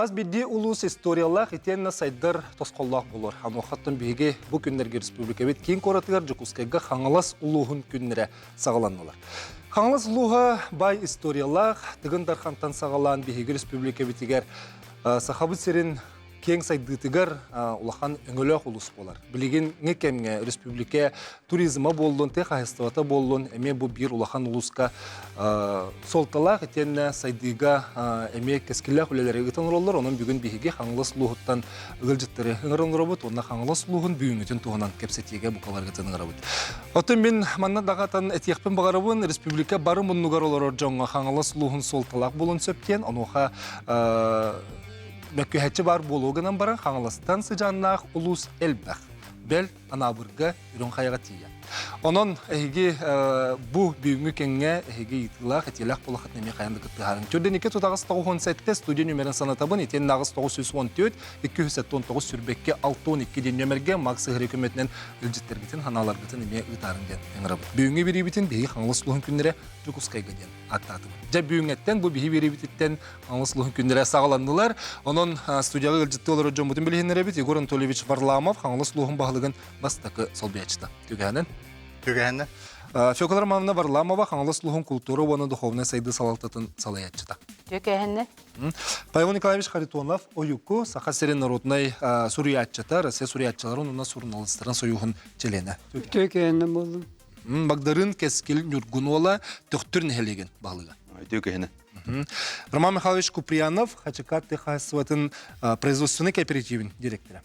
Хас биирдии улуус историялаах итиэннэ сайдар тосхоллоох буолар. Онуохаттан биһиги бу күннэргэ республикабыт киин куоратыгар Дьокуускайга Хаҥалас улууһун күннэрэ саҕаланнылар. Хаҥалас улууһа баай историялаах, Тыгын Дархантан саҕалаан биһиги республикабытыгар Сахабыт сирин киэҥ сайдыытыгар улахан өҥөлөөх улуус буолар. Билигиҥҥи кэмҥэ республика туризма буоллун, тыа хаһаайыстыбата буоллун, эмиэ бу биир улахан улууска суолталаах итиэннэ сайдыыга эмиэ кэскиллээх үлэлэри ыытан олороллор. Онон бүгүн биһиги Хаҥалас улууһуттан ыалдьыттары ыҥыран олоробут уонна Хаҥалас улууһун бүгүҥҥүтүн туһунан кэпсэтиигэ букаларгытын ыҥырабыт. Оттон мин манна даҕатан этиэхпин баҕарабын, республика бары муннугар олорор дьоҥҥо Хаҥалас улууһун суолталаах буолуон сөп диэн, онуоха мөккүһээччи баар буолуо гынан баран Хаҥаластан сыдьааннаах улуус элбэх. Бэл, Анаабырга, Үрүҥ Хайаҕа тиийэ. Онон эһиги бу бүгүҥҥү кэмҥэ эһиги ыйытыылаах, этиилээх буолаххытына эмиэ хайаан да кыттыһаарыҥ. Төрдүн 2 тутаҕас 97 студия нүмерин санатабын, итиэннэ аҕыс 914 279 сүүрбэккэ 62 диэн нүөмэргэ Макс Ыһыры көмөтүнэн илдьиттэргитин, санааларгытын эмиэ ыытаарыҥ диэн ыҥырабыт. Бүгүҥҥү бириибитин биһиги Хаҥалас улууһун күннэрэ Дьокуускайга диэн ааттаатыбыт. Дьэ бүгүҥҥэттэн бу биһи биэриибититтэн Хаҥалас улууһун күннэрэ саҕаланнылар. Онон студияҕа ыалдьыттыы олорор дьоммутун билиһиннэрэбит. Егор Анатольевич Варламов, Хаҥалас улууһун баһылыгын бастакы солбуйааччыта. Түгэһинэн. Түгэһинэн. Фёкла Романовна Варламова, Хаҥалас улууһун култуура уонна духовнай сайдыы салалтатын салайааччыта. Түгэһинэн. Павел Николаевич Харитонов, Ойуку, Саха сирин народнай суруйааччыта, Россия суруйааччыларын уонна суруналыыстарын союһун чилиэнэ. Түгэһинэн болдум. Багдарын Кэскил Ньургунуола Төхтүр нэһилиэгин баһылыга. Үтүө киһини. Роман Михайлович Куприянов, Хачыкат хаһаайыстыбатын производственный кооперативин директора.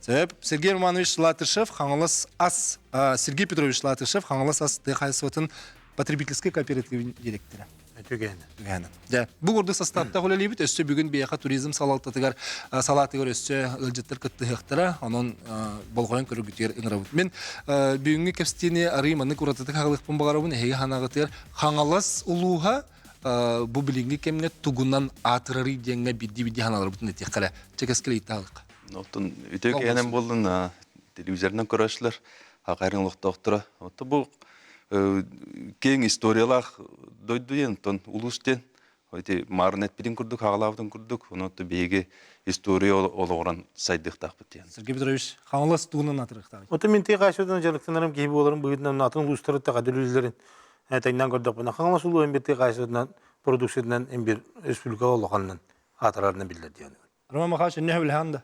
Сөп. Сергей Романович Латышев, Хаҥалас ас, Сергей Петрович Латышев, Хаҥалас ас тыа хаһаайыстыбатын потребительской кооперативин директора. Түгэн. Дьэ, бу курдук састааптаах үлэлиибит. Өссө бүгүн биһиэхэ туризм салалтатыгар салаатыгар өссө ыалдьыттар кыттыһыахтара. Онон болҕойон көрөргүтүгэр ыҥырабыт. Мин бүгүҥҥү кэпсэтиини арыый маннык уратытык хаалыахпын баҕарабын. Эһиги ханаҕытыгар Хаҥалас улууһа бу билиҥҥи кэмҥэ тугунан аатырарый диэҥҥэ биирдии-биирдии ханаларбытын этиэххэ эрэ. Чэ, кэскил ыйытаалык. Оттон үтүө киһинэн буоллун телевизорынан көрөөччүлэр хакайрын олохтоохторо. Оттон бу киэҥ историялаах дойду диэн, оттон улуус диэн ити маарын эппитин курдук, хаҕалаабытын курдук, ону биһиги история олоҕуран сайдыахтаахпыт диэн. Сергей Петрович, Хаҥалас тугунан атырыахтаах? Оту мин тыа дьарыктанарым киһи буоларым быһыытынан атын улуустары тахадүлүллэрин тэҥнээн көрдөхпүнэ, Хаҥалас улууһун бир тыа хаһаайыстыбатынан продукциятынан бир республика улаханынан аатырарынан биллэр диэн. Роман Михайлович, инне сөбүлэһэн да?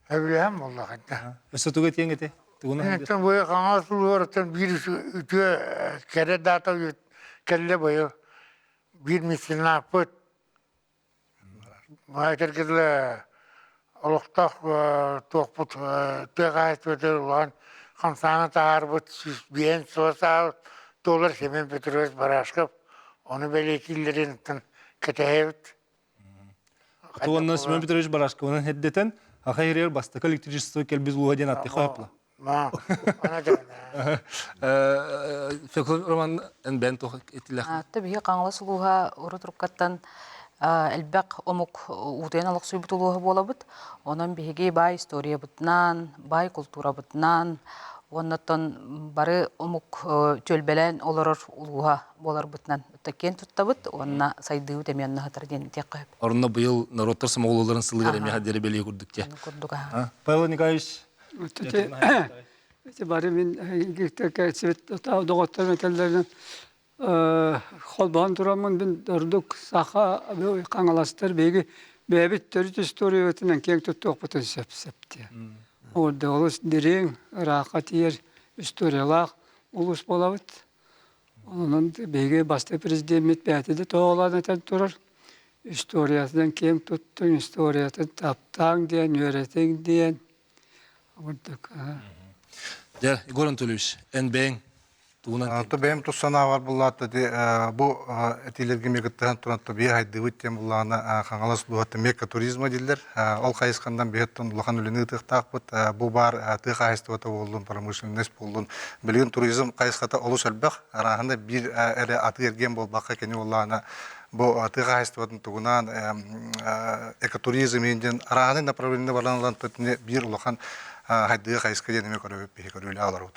Сөбүлэһэн буоллаҕына. Өссө тугу этиэҥ этэй? Тугунан Оттон бу Хаҥалас улууһуттан биир үтүө кэрэ даата кэллэ быйыл. Биир меценаппыт этэргэ дылы олохтоох туохпут тыа хаһаайыстыбатыгар улахан хамсааны таһаарбыт 105 сыл саабыт туолар Семен Петрович Барашков ону бэлиэтииллэрин кэтэһэбит. Уонна Семен Петрович Барашковынан эрдэтэн Аха иһиригэр бастакы электричество кэлбит улууһа диэн аттыха хапла. Фекла Роман эн бэйэн туох этилэх? Атта биһи Хаҥалас улууһа урут уруккаттан элбэх омук уутуйан олохсуйбут улууһа буолабыт. Онон биһиги баай историябытынан, баай култуурабытынан уоннаттан бары омук түөлбэлээн олорор улууһа буоларбытынан киэн туттабыт уонна сайдыыбыт эмиэ онно сытар диэн этиэххэ сөп. Орунна быйыл норуоттар сомоҕолууларын сылыгар эмиэ диэри бэлиэ курдук дии. Курдук Павел Николаевич. Ити бары мин кэлсибит доҕотторум этэллэринэн холбоон тураммын мин ордук саха хаҥаластар биһиги бэйэбит төрүт историябытынан киэҥ туттуохпутун сөп сөп диэн. Ол олус дириҥ, ыраахха тиийэр историялаах улуус буолабыт. Онон биһиги бастакы президеммит бэйэтэ да тоҕолоон этэн турар, историятынан киэҥ туттуҥ, историятын таптааҥ диэн, үөрэтиҥ диэн. Курдук. Дьэ, Егор Анатольевич, эн бэйэҥ тугунан То бэйэм тус санаабар буллаатта бу этиилэргэ эмиэ кыттыһан туран то биир хайдыбыт диэн буллаҕына Хаҥалас улууһа мекка туризма дииллэр. Ол хайысхандан биһиттэн улахан үлэни ыытыахтаахпыт. Бу баар тыа хаһаайыстыбата буоллун, промышленность буоллун. Билигин туризм хайысхата олус элбэх. Арааһына биир эрэ атыы эргиэн буолбакка кини буоллаҕына. Бу тыа хаһаайыстыбатын тугунаан экотуризм диэн арааһынай направление баран ылан биир улахан хайдыга хайыска диэн эмиэ көрөбүт биһи көрүүлээх олорбут.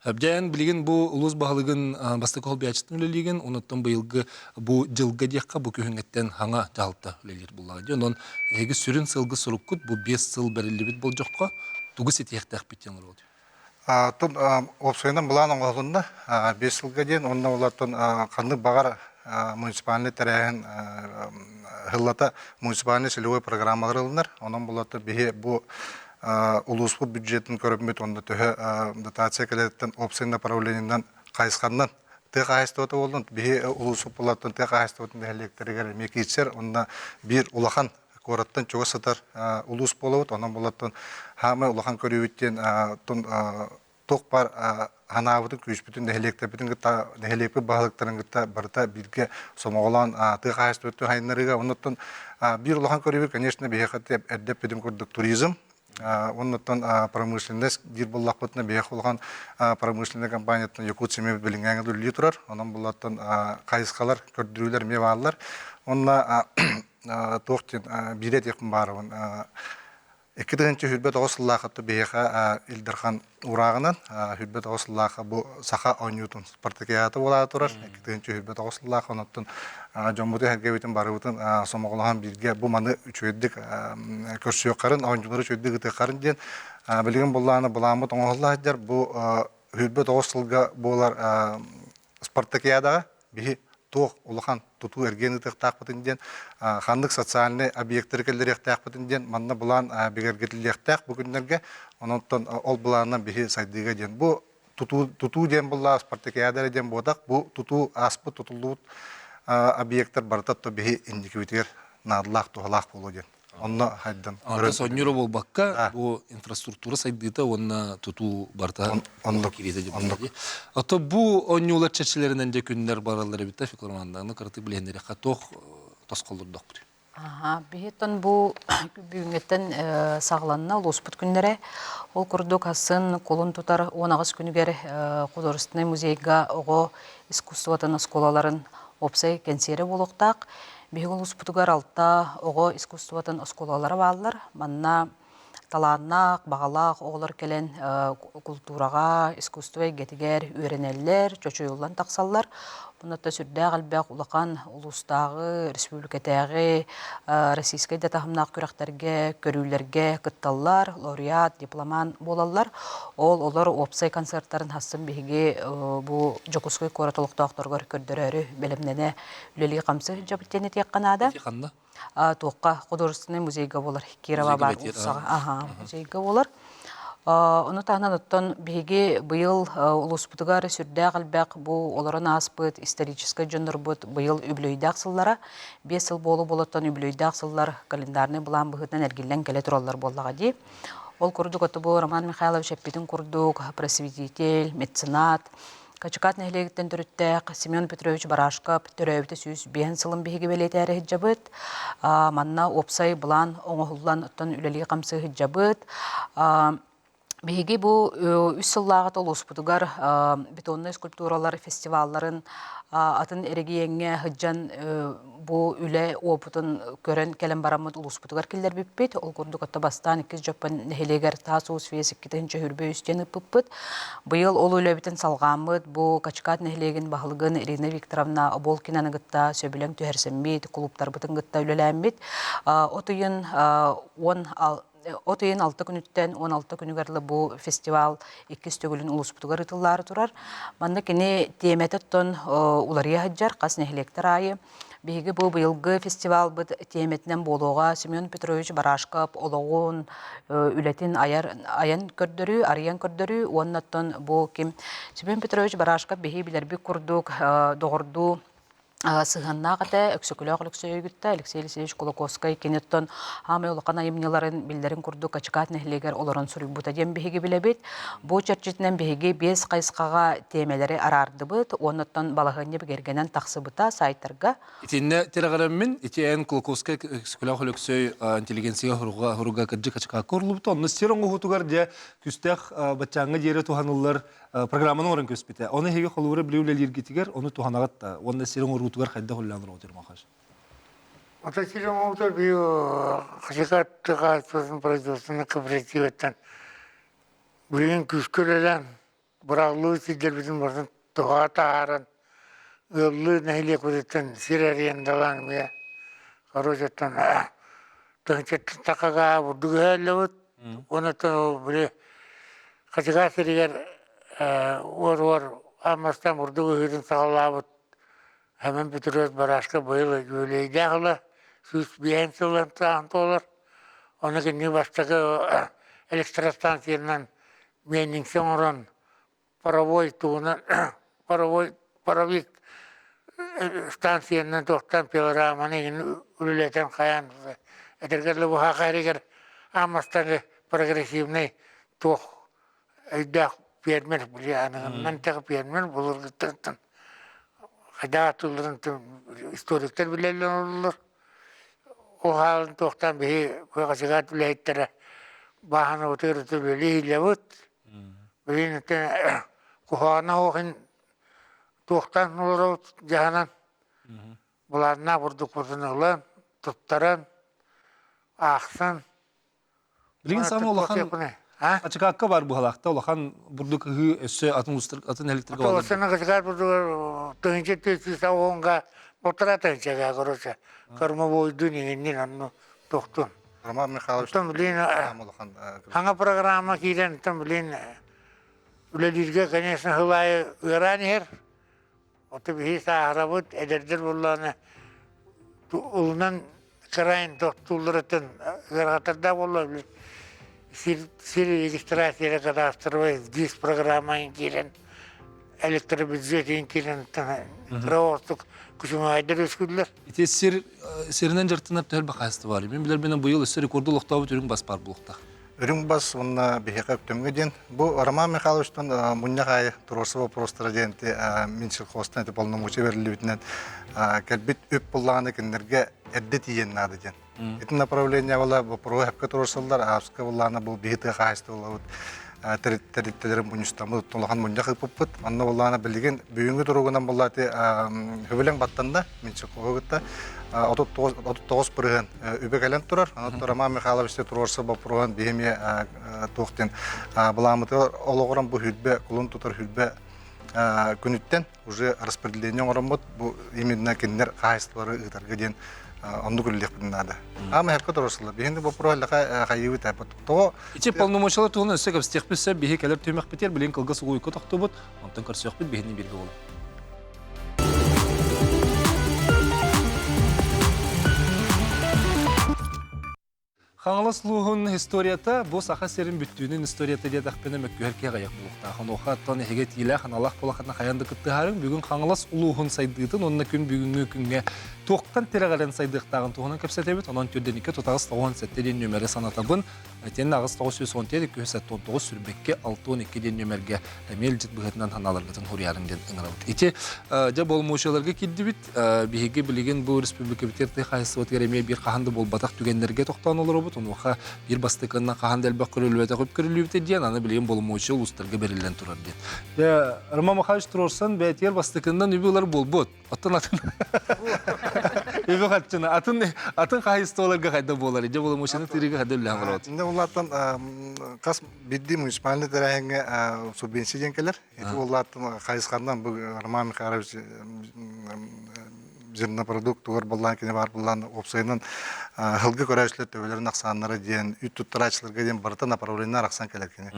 Дьээн билигин бу улуус баһылыгын бастакы холбуйааччытын үлэлиигин, онуттан быйылгы бу дьылга диэххэ бу күһүҥҥэттэн хаҥа дьаһалта үлэлиир буллаҕа дии. Онон эһиги сүрүн сылгы суруккут бу 5 сыл бэриллибит болдьоххо тугу ситиһиэхтээхпит диэн олорбут. Оттон уопсайынан былаан оҥоһулунна 5 сылга диэн уонна олортон ханнык баҕар муниципальнай тэрээһин сыллата муниципальнай целевой программалар ылынар. Онон булата биһи бу улууспут бюджетин көрөммүт уонна төһө дотация кэлэриттэн уопсай направлениенан хайысханнан тыа хаһаайыстыбата буоллун биһи улууспут булаттан тыа хаһаайыстыбатын нэһилиэктэригэр эмиэ киирсэр уонна биир улахан куораттан чугас сытар улуус буолабыт. Онон булаттан хаамай улахан көрүүбүт диэн туох баар ханаабытын, күүспүтүн, нэһилиэктэрбитин кытта, нэһилиэкпит баһылыктарын кытта барыта бииргэ сомоҕолоон тыа хаһаайыстыбатын хайыннарыыга. Оннуттан биир улахан көрүүбүт, конечно, биһиэхэ эрдэ эппитим курдук туризм, оннуттан промышленность диир буоллахпытына биһиэхэ улахан промышленнай компанияттан Якутсемей билиҥҥээҥи үлэлии турар. Онон буллаттан хайысхалар, көрдөрүүлэр эмиэ бааллар. Онно туох диэн биирэ этиэхпин баарыбын. 2029 сыллаахатта биһиэхэ Ил Дархан уурааҕынан 29 сыллаахха бу саха оонньуутун спартакиада буолаары турар. 2029 сыллаах онуттан дьоммутун сэргэбитин барыбытын сомоҕолоһон бииргэ бу маны үчүгэйдик көрсүөххэрин, оонньуулары үчүгэйдик ытыаххарын диэн билигин буллааны былааммыт оҥоһулла сылдьар. Бу 29 сылга буолар спартакиадаҕа биһи туох улахан тутуу эргиэн ыытыахтаахпытын диэн, ханнык социальнай объектары киллэриэхтээхпитин диэн манна былаан бигэргэтиллиэхтээх бу күннэргэ. Онон ол былаанынан биһи сайдыыга диэн. Бу тутуу, тутуу диэн буллаа спартакиада диэн буотах, бу тутуу ааспыт тутуллубут объектар барыта то биһи инникибитигэр наадалаах туһалаах буолуо диэн. Онно хайдан. Аны сонньура буолбакка, бу инфраструктура сайдыыта уонна тутуу барыта оннук кириитэ диэн. Ото бу онньуулар чэрчилэринэн дьэ күннэр бараллар эбит да Феклромандааны кыратык билиһиннэриэххэ туох тосхоллордохпут. Аха, биһиттэн бу бүгүҥҥэттэн саҕаланна улууспут күннэрэ. Ол курдук асын кулун тутар 18 күнүгэр художественнай музейга оҕо искусствотын оскуолаларын уопсай кэнсиэрэ буолуохтаах. Биһиги улууспутугар алта оҕо искусствотын оскуолалара бааллар. Манна талааннаах, баҕалаах оҕолор кэлэн култуураҕа, искусство эйгэтигэр үөрэнэллэр, чочуйуллан тахсаллар. Онно сүрдээх элбэх улахан улуустааҕы, республикатааҕы, российскай да таһымнаах күрэхтэргэ, көрүүлэргэ кытталлар, лауреат, дипломант буолаллар. Ол олор уопсай концертарын хассын биһиги бу Дьокуускай куорат олохтоохторугар көрдөрөөрү бэлэмнэнэ үлэлии-хамсыы сылдьабыт диэн этиэххэ наада. Ханна? Туохха художественный музейга буолар Кирова бар уулуссаҕа аха музейга буолар. Ону таһынан оттон биһиги быйыл улууспутугар сүрдээх элбэх бу олорон ааспыт историческай дьоннорбут быйыл үбүлүөйдээх сыллара 5 сыл буолу болоттон үбүлүөйдээх сыллар календарный былаан быһыытынан эргиллэн кэлэ тураллар буоллаҕа дии. Ол курдук оту бу Роман Михайлович эппитин курдук просветитель, меценат, Качыкаат нэһилиэгиттэн төрүттээх Семен Петрович Барашков төрөөбүтэ 105 сылын биһиги бэлиэтээри сылдьабыт. Манна уопсай былаан оҥоһуллан оттон үлэлии-хамсыы сылдьабыт. Биһиги бу үс сыллааҕыта улууспутугар бетоннай скульптуралар фестивалларын атын эрэгийиэҥҥэ сылдьан бу үлэ уопутун көрөн кэлэн бараммыт улууспутугар киллэрбиппит. Ол курдук отто бастаан иккис Дьоппон нэһилиэгэр таас уус фес 2 диэн ыппыппыт. Быйыл ол үлэбитин салҕааммыт бу Качкат нэһилиэгин баһылыгын Ирина Викторовна Оболкинаны кытта сөбүлэҥ түһэрсэммит, кулууптарбытын кытта үлэлээммит. От ыйын 10 от ыйын 6 күнүттэн 16 күнүгэр дылы бу фестивал иккис төгүлүн улууспутугар ыытыллаары турар. Манна кини тиэмэтэ оттон уларыйа сылдьар хас нэһилиэктэр аайы. Биһиги бу быйылгы фестивалбыт тиэмэтинэн буолуоҕа Семен Петрович Барашков олоҕун, үлэтин айар, айан көрдөрүү, арыйан көрдөрүү уонна оттон бу ким Семен Петрович Барашков биһи билэрбит курдук доҕордуу сыһыаннаах этэ Өксөкүлээх Өлөксөйүгүттэ Алексей Алексеевич Кулаковскай киниттэн хаамай улахан айымньыларын биллэрин курдук Ачыкаат нэһилиэгэр олорон суруйбута диэн биһиги билэбит. Бу чэрчитинэн биһиги биэс хайысхаҕа тиэмэлэри араардыбыт уоннаттан балаһыанньа бигэргэнэн тахсыбыта сайтарга. Итиннэ тирэҕирэммин ити эн Кулаковскай Өксөкүлээх Өлөксөй интеллигенция хоруга хоруга кырдьык ачыкаакка уруллубута. Онно сир оҥоһуутугар дьэ күстээх баччааҥҥа диэри туһаныллар программаны оҥорон көспүтэ. Ону эһиги холобура били үлэлииргитигэр ону туһанаҕыт да уонна сир оҥоруу. оҥоруутугар хайдах үлэлээн олоҕут Ермахаш? Ата сир оҥоруутугар биир хачыкаат хаачыстыбатын производственнай кооперативыттан билигин күүскэ үлэлээн быраҕыллыбыт сирдэрбитин барытын туһаҕа таһааран ыаллыы нэһилиэкпититтэн сир арендалаан эмиэ короче тыһыынчаттан тахагаа бурдук ыһааллыбыт уонна били Хачыгаа сиригэр уор-уор аан бурдук ыһыытын саҕалаабыт Хэмэн Петрович Барашка быйыл үбүлүөйдээх ыла 105 сылын сааһын туолар. Ону кинини бастакы электростанциянан миэнниҥсэ оҥорон паровой тугунан паровой паровик станциянан туохтан пилораманы игин үлэлэтэн хайаан этэргэ дылы быһаха эригэр аан бастакы прогрессивный туох өйдөөх фермер били аныгынан тех фермер былыргыттан хайдах атыыларын историктар билэллэр олороллор ол хаалан туохтан биһи кыаҕасыгаат үлэһиттэрэ бааһына утуйар үлэлии иһиллэбит Билигин куһаҕана суох туохтан олоробут дьаһанан былааннаах бурдукпутун ылан, туттаран, аахсан. Билигин саамай улахан Ачыкаакка бар быһалаахта улахан бурдук ыһыы өссө атын атын электрика Олосына кычыкаат бурдугар тыһынча тыһынча сауонга полтора тыһынчага короче кормовойдун иҥиннин онну тохтун Роман Михайлович Оттон билин хаҥа программа киирэн оттон билин үлэлииргэ конечно сыл аайы ыараан иһэр. Ото биһи сааһырабыт, эдэрдэр буоллаҕына улунан кыраайын тохтуулларыттан ыарахаттардаах буолла сир сир регистрация кадастровай ГИС программаҕа киирэн электробюджетин киирэн кыра оҕустук күчүмэҕэйдэр үөскүүллэр. Ити сир сиринэн дьарыктанар төһө бахаайысты бар. Мин билэрбинэн быйыл өссө рекорду олохтообут үрүҥ бас баар буолуохтаах. Үрүҥ бас уонна биһиэхэ Өктөмҥө диэн. Бу Роман Михайловичтан мунньах аайы туруорса вопростара диэн Минсельхозтан ити полномочия бериллибитинэн кэлбит үп буллаҕына кинилэргэ эрдэ тиийэн наада диэн. Ити направление была вопроһу хапка туруорсаллар, ааска буллаҕына бу биһи тыа хаһаайыстыбалабыт тэрилтэлэрин мунньустаммыт улахан мунньах ыыппыппыт. Манна буллаҕына билигин бүгүҥҥү туругунан буллаати хөбүлэҥ баттанна Минсельхоһу кытта 39 бырыһыан үбэ кэлэн турар. Онон Роман Михайлович туруорса боппуруоһун биһи эмиэ туох диэн былааммытыгар олоҕуран бу хүрбэ кулун тутар хүрбэ күнүттэн уже распределение оҥороммут бу именно кинилэр хаһаайыстыбалары ыытарга диэн оннук үлэлиэхпитин наада. Аама хепке туруорсаллар. Биһиги боппуруоһу эллэхэ хайыыбыт Тоҕо Ити полномочиялар туһунан өссө кэпсэтиэхпит сөп. Биһи кэлэр түһүмэхпитигэр билигин кылгас угуйка тохтубут. Онтон көрсүөхпүт биһини бииргэ буолуҥ. Хаҥалас улууһун историята бу Саха сирин бүттүүнүн историята диэтэхпинэ мөккүһэр киһи аҕыйах буолуохтаах. Онуоха оттон эһиги этиилээх, аналаах буолаххытына хайаан да кыттыһаарыҥ. Бүгүн Хаҥалас улууһун сайдыытын уонна күн бүгүҥҥү күҥҥэ туохтан тирэҕирэн сайдыахтааҕын туһунан кэпсэтэбит. Онон түрдэниккэ тутаҕас 97 диэн нүөмэри санатабын. Итиэннэ 8917 279 сүрбэккэ 62 диэн нүөмэргэ эмиэ илдьит быһыытынан санааларгытын суруйарыҥ диэн ыҥырабыт. Ити дьэ боломуочуйаларга киирдибит. Биһиги билигин бу республикабытыгар тыа хаһаайыстыбатыгар эмиэ биир хаһан да буолбатах түгэннэргэ тохтоон олоробут. Онуоха биир бастакыннан хаһан да элбэх көрүллүбэтэх үп көрүллүбүтэ диэн, аны билигин боломуочуйа улуустарга бэриллэн турар диэн. Дьэ, Роман Михайлович туруорсан бэйэтигэр бастакыннан үбү ылар буолбут. Оттон атын үбү харчыны атын атын хаһаайыстыбаларга хайда буолар? Дьэ боломуочуйаны тыырыыга хайда үллэһэн олоробут? Инде улааттан хас биирдии муниципальный тэрээһиҥҥэ субвенция диэн кэлэр. Ити улааттан хайысханан бу Роман Михайлович зернопродукт тугар боллаан кини бар боллаан уопсайынан хылгы көрөөчүлэр төбөлөрүн ахсааннара диэн үт туттарааччыларга диэн барыта направлениелар ахсан кэлэр кини.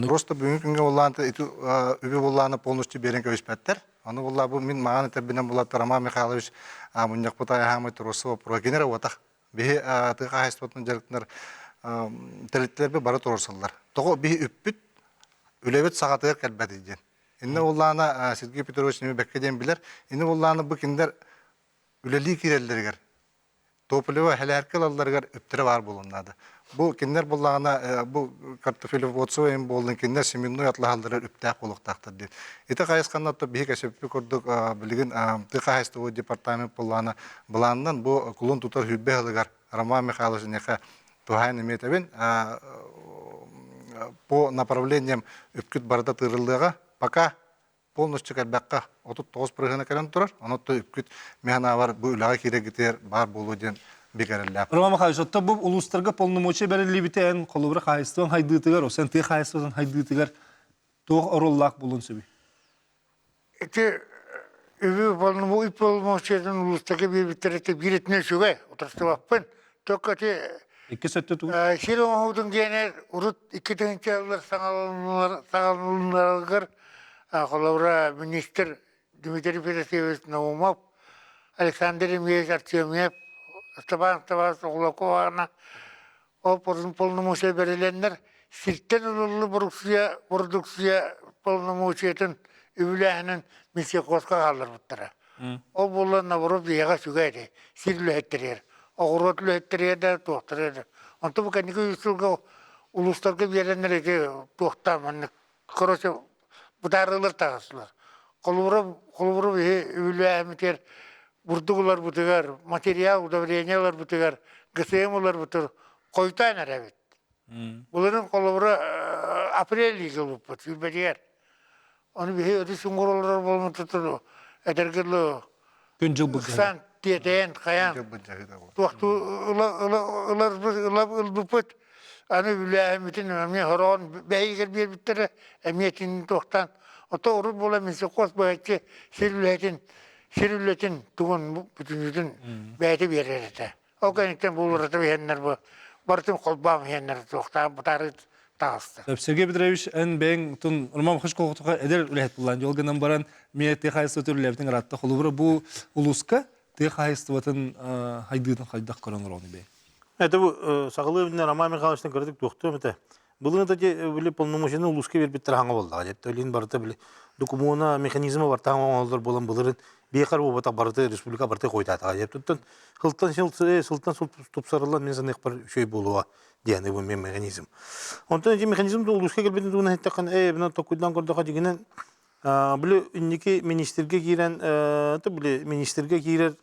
Просто бүгүҥкү күҥҥэ боллаан ити үбү боллааны полностью биэрэн кэбиспэттэр. Аны буолла бу мин маҕан этэрбинэн буолла Роман Михайлович мунньахпыт айаһаамай туруорса боппуруоһа кинилэр уотах. Биһи тыа хаһаайыстыбатын дьарыктанар тэрилтэлэрбит бары туруорсаллар. Тоҕо биһи үппүт үлэбит саҕатыгар кэлбэтий диэн. Иннэ буоллаҕына Сергей Петрович нemi бэккэ диэн билэр. Иннэ буоллаҕына бу кинилэр үлэлии киирэллэригэр Топливо эһэлээркэ ылалларыгар үптэрэ баар буолуон наада. Бу кинилэр буоллаҕына бу картофелеводство эм буоллун кинилэр семенной атлаһалларыгар үптээх буолуохтаахтар диэн. Ити хайысханан то биһи кэсэппит курдук билигин тыа хаһаайыстыба департамент буоллаҕына былаанынан бу кулун тутар хүрбэ ыһылыгар Роман Михайлович эниэхэ туһаайан эмиэ этэбин по направлениям үпкүт барыта тыырыллыаҕа. Пока. Полностью кэлбэххэ 39 бырыһыана кэлэн турар. Онон үпкүт мин аабар бу үлэҕэ киирэргитигэр баар буолуо диэн бигэрэллээх. Роман Михайлович, оттон бу улуустарга полномочия бэриллибитэ эн холобура хаһайыстыбаҥ хайдыытыгар, осэн тыа хаһайыстыбатын хайдыытыгар туох оруоллаах буолуон сөбүй? Ити үбү үп полномочиятын улуустарга биэрбиттэр ити биир өттүнэн үчүгэй, утарсыбаппын. Только ити Иккис өттө тугу? Сир оҥоһуутун диэнэр урут 2 тыһыынчалар саҕаланалларыгар холобура министр Дмитрий Федосеевич Наумов, Александр Ильич Артемьев, Степан Степанович Оглокована ол полномочия бэрилэннэр сиртэн ылыллы продукция продукция полномочиятын үбүлээһинин Минсельхозка хаалларбыттара. Ол буолла наоборот биһиэхэ үчүгэй этэ. Сир үлэһиттэригэр, оҕуруот үлэһиттэригэр да туохтара да. Онтон бу кэнники үс сылга улуустарга биэрэннэр ити туохтаах маннык короче бытаарыылар таҕыстылар. Холобура, холобура биһи үбүлээһиммитигэр бурдук ыларбытыгар, материал, удобрение ыларбытыгар, ГСМ ыларбытыгар хойутаан эрэбит. Былырыын холобура апрель ыйга ылбыппыт, сүүрбэтигэр. Ону биһи өтүс уҥур олорор буолмутутун этэргэ дылы Күн дьыл былдьаһыга. ыксаан, тиэтэйэн, хайаан туохтуу ылбыппыт. Аны үлээһиммитин эмиэ хороон бэйигэр биэрбиттэрэ эмиэ итинни туохтаан. Ото урут буола минсельхоз быһаччы сир үлэтин сир үлэтин тугун бүтүннүүтүн бэйэтэ биэрэр этэ. Ол кэнниттэн булурата иһэннэр бу барытын холбоон иһэннэр туохтаан бытаарыы таҕыста. Сергей Петрович, эн бэйэҥ тун Роман Михайлович Колхотуха эдэр үлэһит буллаан дьол гынан баран миэ тыа хаһайыстыбатын үлэлээбитин ыраатта. Холобура бу улууска тыа хаһайыстыбатын хайдыытын хайдах көрөн олороҕун бэйэҥ? Это бу саҕалыы бинне Роман Михайловичтан кыратык туохтуом этэ. Былырыын эти били полномочияны улууска биэрбиттэр хаҥа буоллаҕа. Дьэ илин барыта били докумуона, механизма барыта хаҥа оҥоһуллар буолан былырыын биэхэр буолбатах барыта республика барыта хойутаатаҕа. Дьэ туттан сылтан сыл сылтан сыл тупсарыллан мин саныахпар үчүгэй буолуоҕа диэн бу механизм. Онтон ити механизм улууска кэлбитин туһунан эттэххинэ, ээ бина токуйдан көрдөхө дьигинэн били инники министргэ киирэн били министргэ киирэр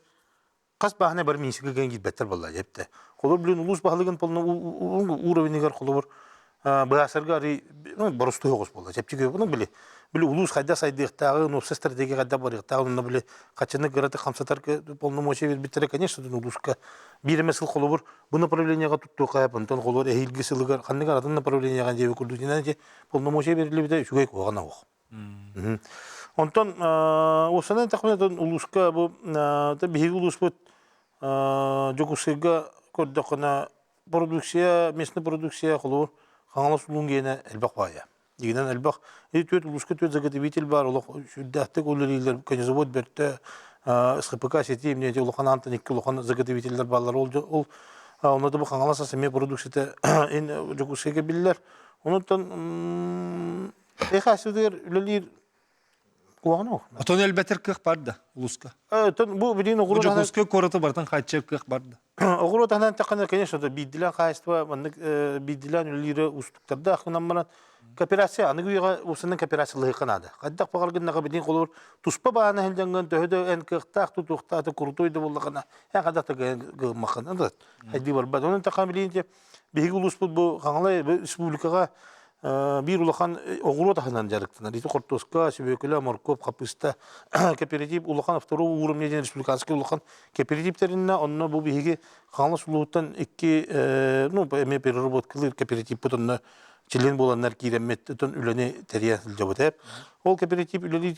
хас бааһынай бары министргэ кэлэн киирбэттэр буолла дьэптэ. Холобур, билин улуус баһылыгын полно уровенигэр холобур быһаасарга арый ну боростуой оҕус буолла. Чэпчэки ну били били улуус хайда сайдыахтааҕы, уопсай стратегия хайда барыахтааҕы, онно били хаччыны кыратык хамсатар полномочия биэрбиттэрэ, конечно, улууска биир эмэ сыл холобур бу направлениеҕа туттуохха онтон холобур эһиилги сылыгар ханнык атын направлениеҕа диэби курдук ити полномочия берилибитэ үчүгэй куһаҕан оҕох. Онтон уопсайынан эттэхпинэ улууска бу биһиги улууспут Дьокуускайга көрдөххүнэ продукция, местный продукция холобур Хаҥалас улуун гиэнэ элбэх баайа. Дигинэн элбэх түөрт улууска түөрт заготовитель баар олох сүрдээхтик үлэлииллэр конезавод бөртө СХПК сети эмне улахан аантан икки улахан заготовителлэр бааллар ол ол онно да бу Хаҥалас ас эмиэ продукцията Дьокуускайга биллэр. Онуттан Эхасытыгар үлэлиир куһаҕан ол. Отон элбэтэр кыах бар да улууска. Отон бу билигин оҕуруот Дьокуускай куораты барытын хааччыйар кыах бар да. Оҕуруот аһынан эттэххинэ, конечно, биирдилээн хаһаайыстыба маннык биирдилээн үлэлиирэ уустуктардаах гынан баран кооперация аныгы үйэҕэ уопсайынан кооперациялаһыахха наада. Хайдах баҕар гыннаха билигин холобур туспа баана сылдьаҥҥын төһө да эн кыахтаах тутуохтаах крутой да буоллаххына эн хайдах да гыммаххын хайдыы барбат. Онон эттэххинэ билигин Биһиги улууспут бу Хаҥалай республикаҕа биир улахан оҕуруот аһынан дьарыктанар. Ити хортуоска, сүбүөкүлэ, моркуоп, хапыста кооператив улахан второго уровня диэн республиканский улахан кооператив тэриннэ. Онно бу биһиги Хаҥалас улууһуттан икки ну эмиэ переработкалыыр кооперативпыт онно член буоланнар киирэммит отон үлэни тэрийэ сылдьабыт. Ол кооператив үлэлиир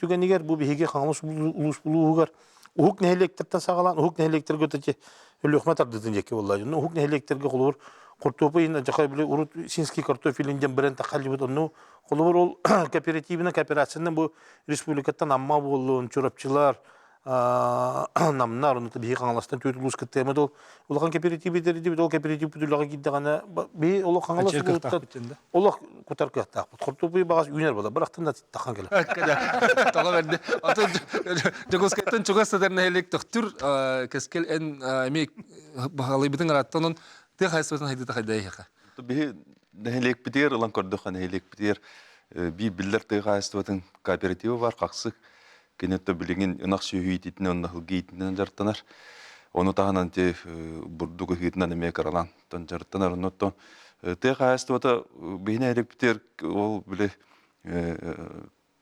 түгэнигэр бу биһиги Хаҥалас улуус улууһугар Уһук нэһилиэктэртэн саҕалаан уһук нэһилиэктэргэ өтөти Өлүөхүмэ тардыытын диэки буолла. Онно уһук нэһилиэктэргэ холобур хортуоппуй иһин дьаха били урут Синский картофелин диэн бренд тахаллыбыт онну холобур ол кооперативынан кооперациянан бу республикаттан Амма буоллун, Чурапчылар, Намнар, онно биһи Хаҥаластан түөрт улуус кыттыамы ол улахан кооператив тэрийдибит, ол кооператив үлэҕэ киирдэҕинэ биһи олох Хаҥалас улууттан олох кутар кыахтаахпыт. Хортуоппуй баҕас үүнэр буолар, бырахтын да тахан кэлэр. Тоҕо бэрди. Атын Дьокуускайтан чугас сытар нэһилиэк Төхтүр кэскил эн эмиэ баһалыйбытын ырааттан он тыа хаһайыстыбатын хайдыта хайда эһиэхэ. Биһи нэһилиэкпитигэр ылан көрдөххө нэһилиэкпитигэр биир биллэр тыа хаһайыстыбатын кооператива бар хаксык Кини билигин ынах сүөһү иитиитинэн уонна сылгы иитиитинэн дьарыктанар. Ону таһынан ити бурдук ыһыытынан эмиэ кыралаан дьарыктанар. Оннуттан тыа хаһаайыстыбата биһи нэһилиэкпитигэр ол били.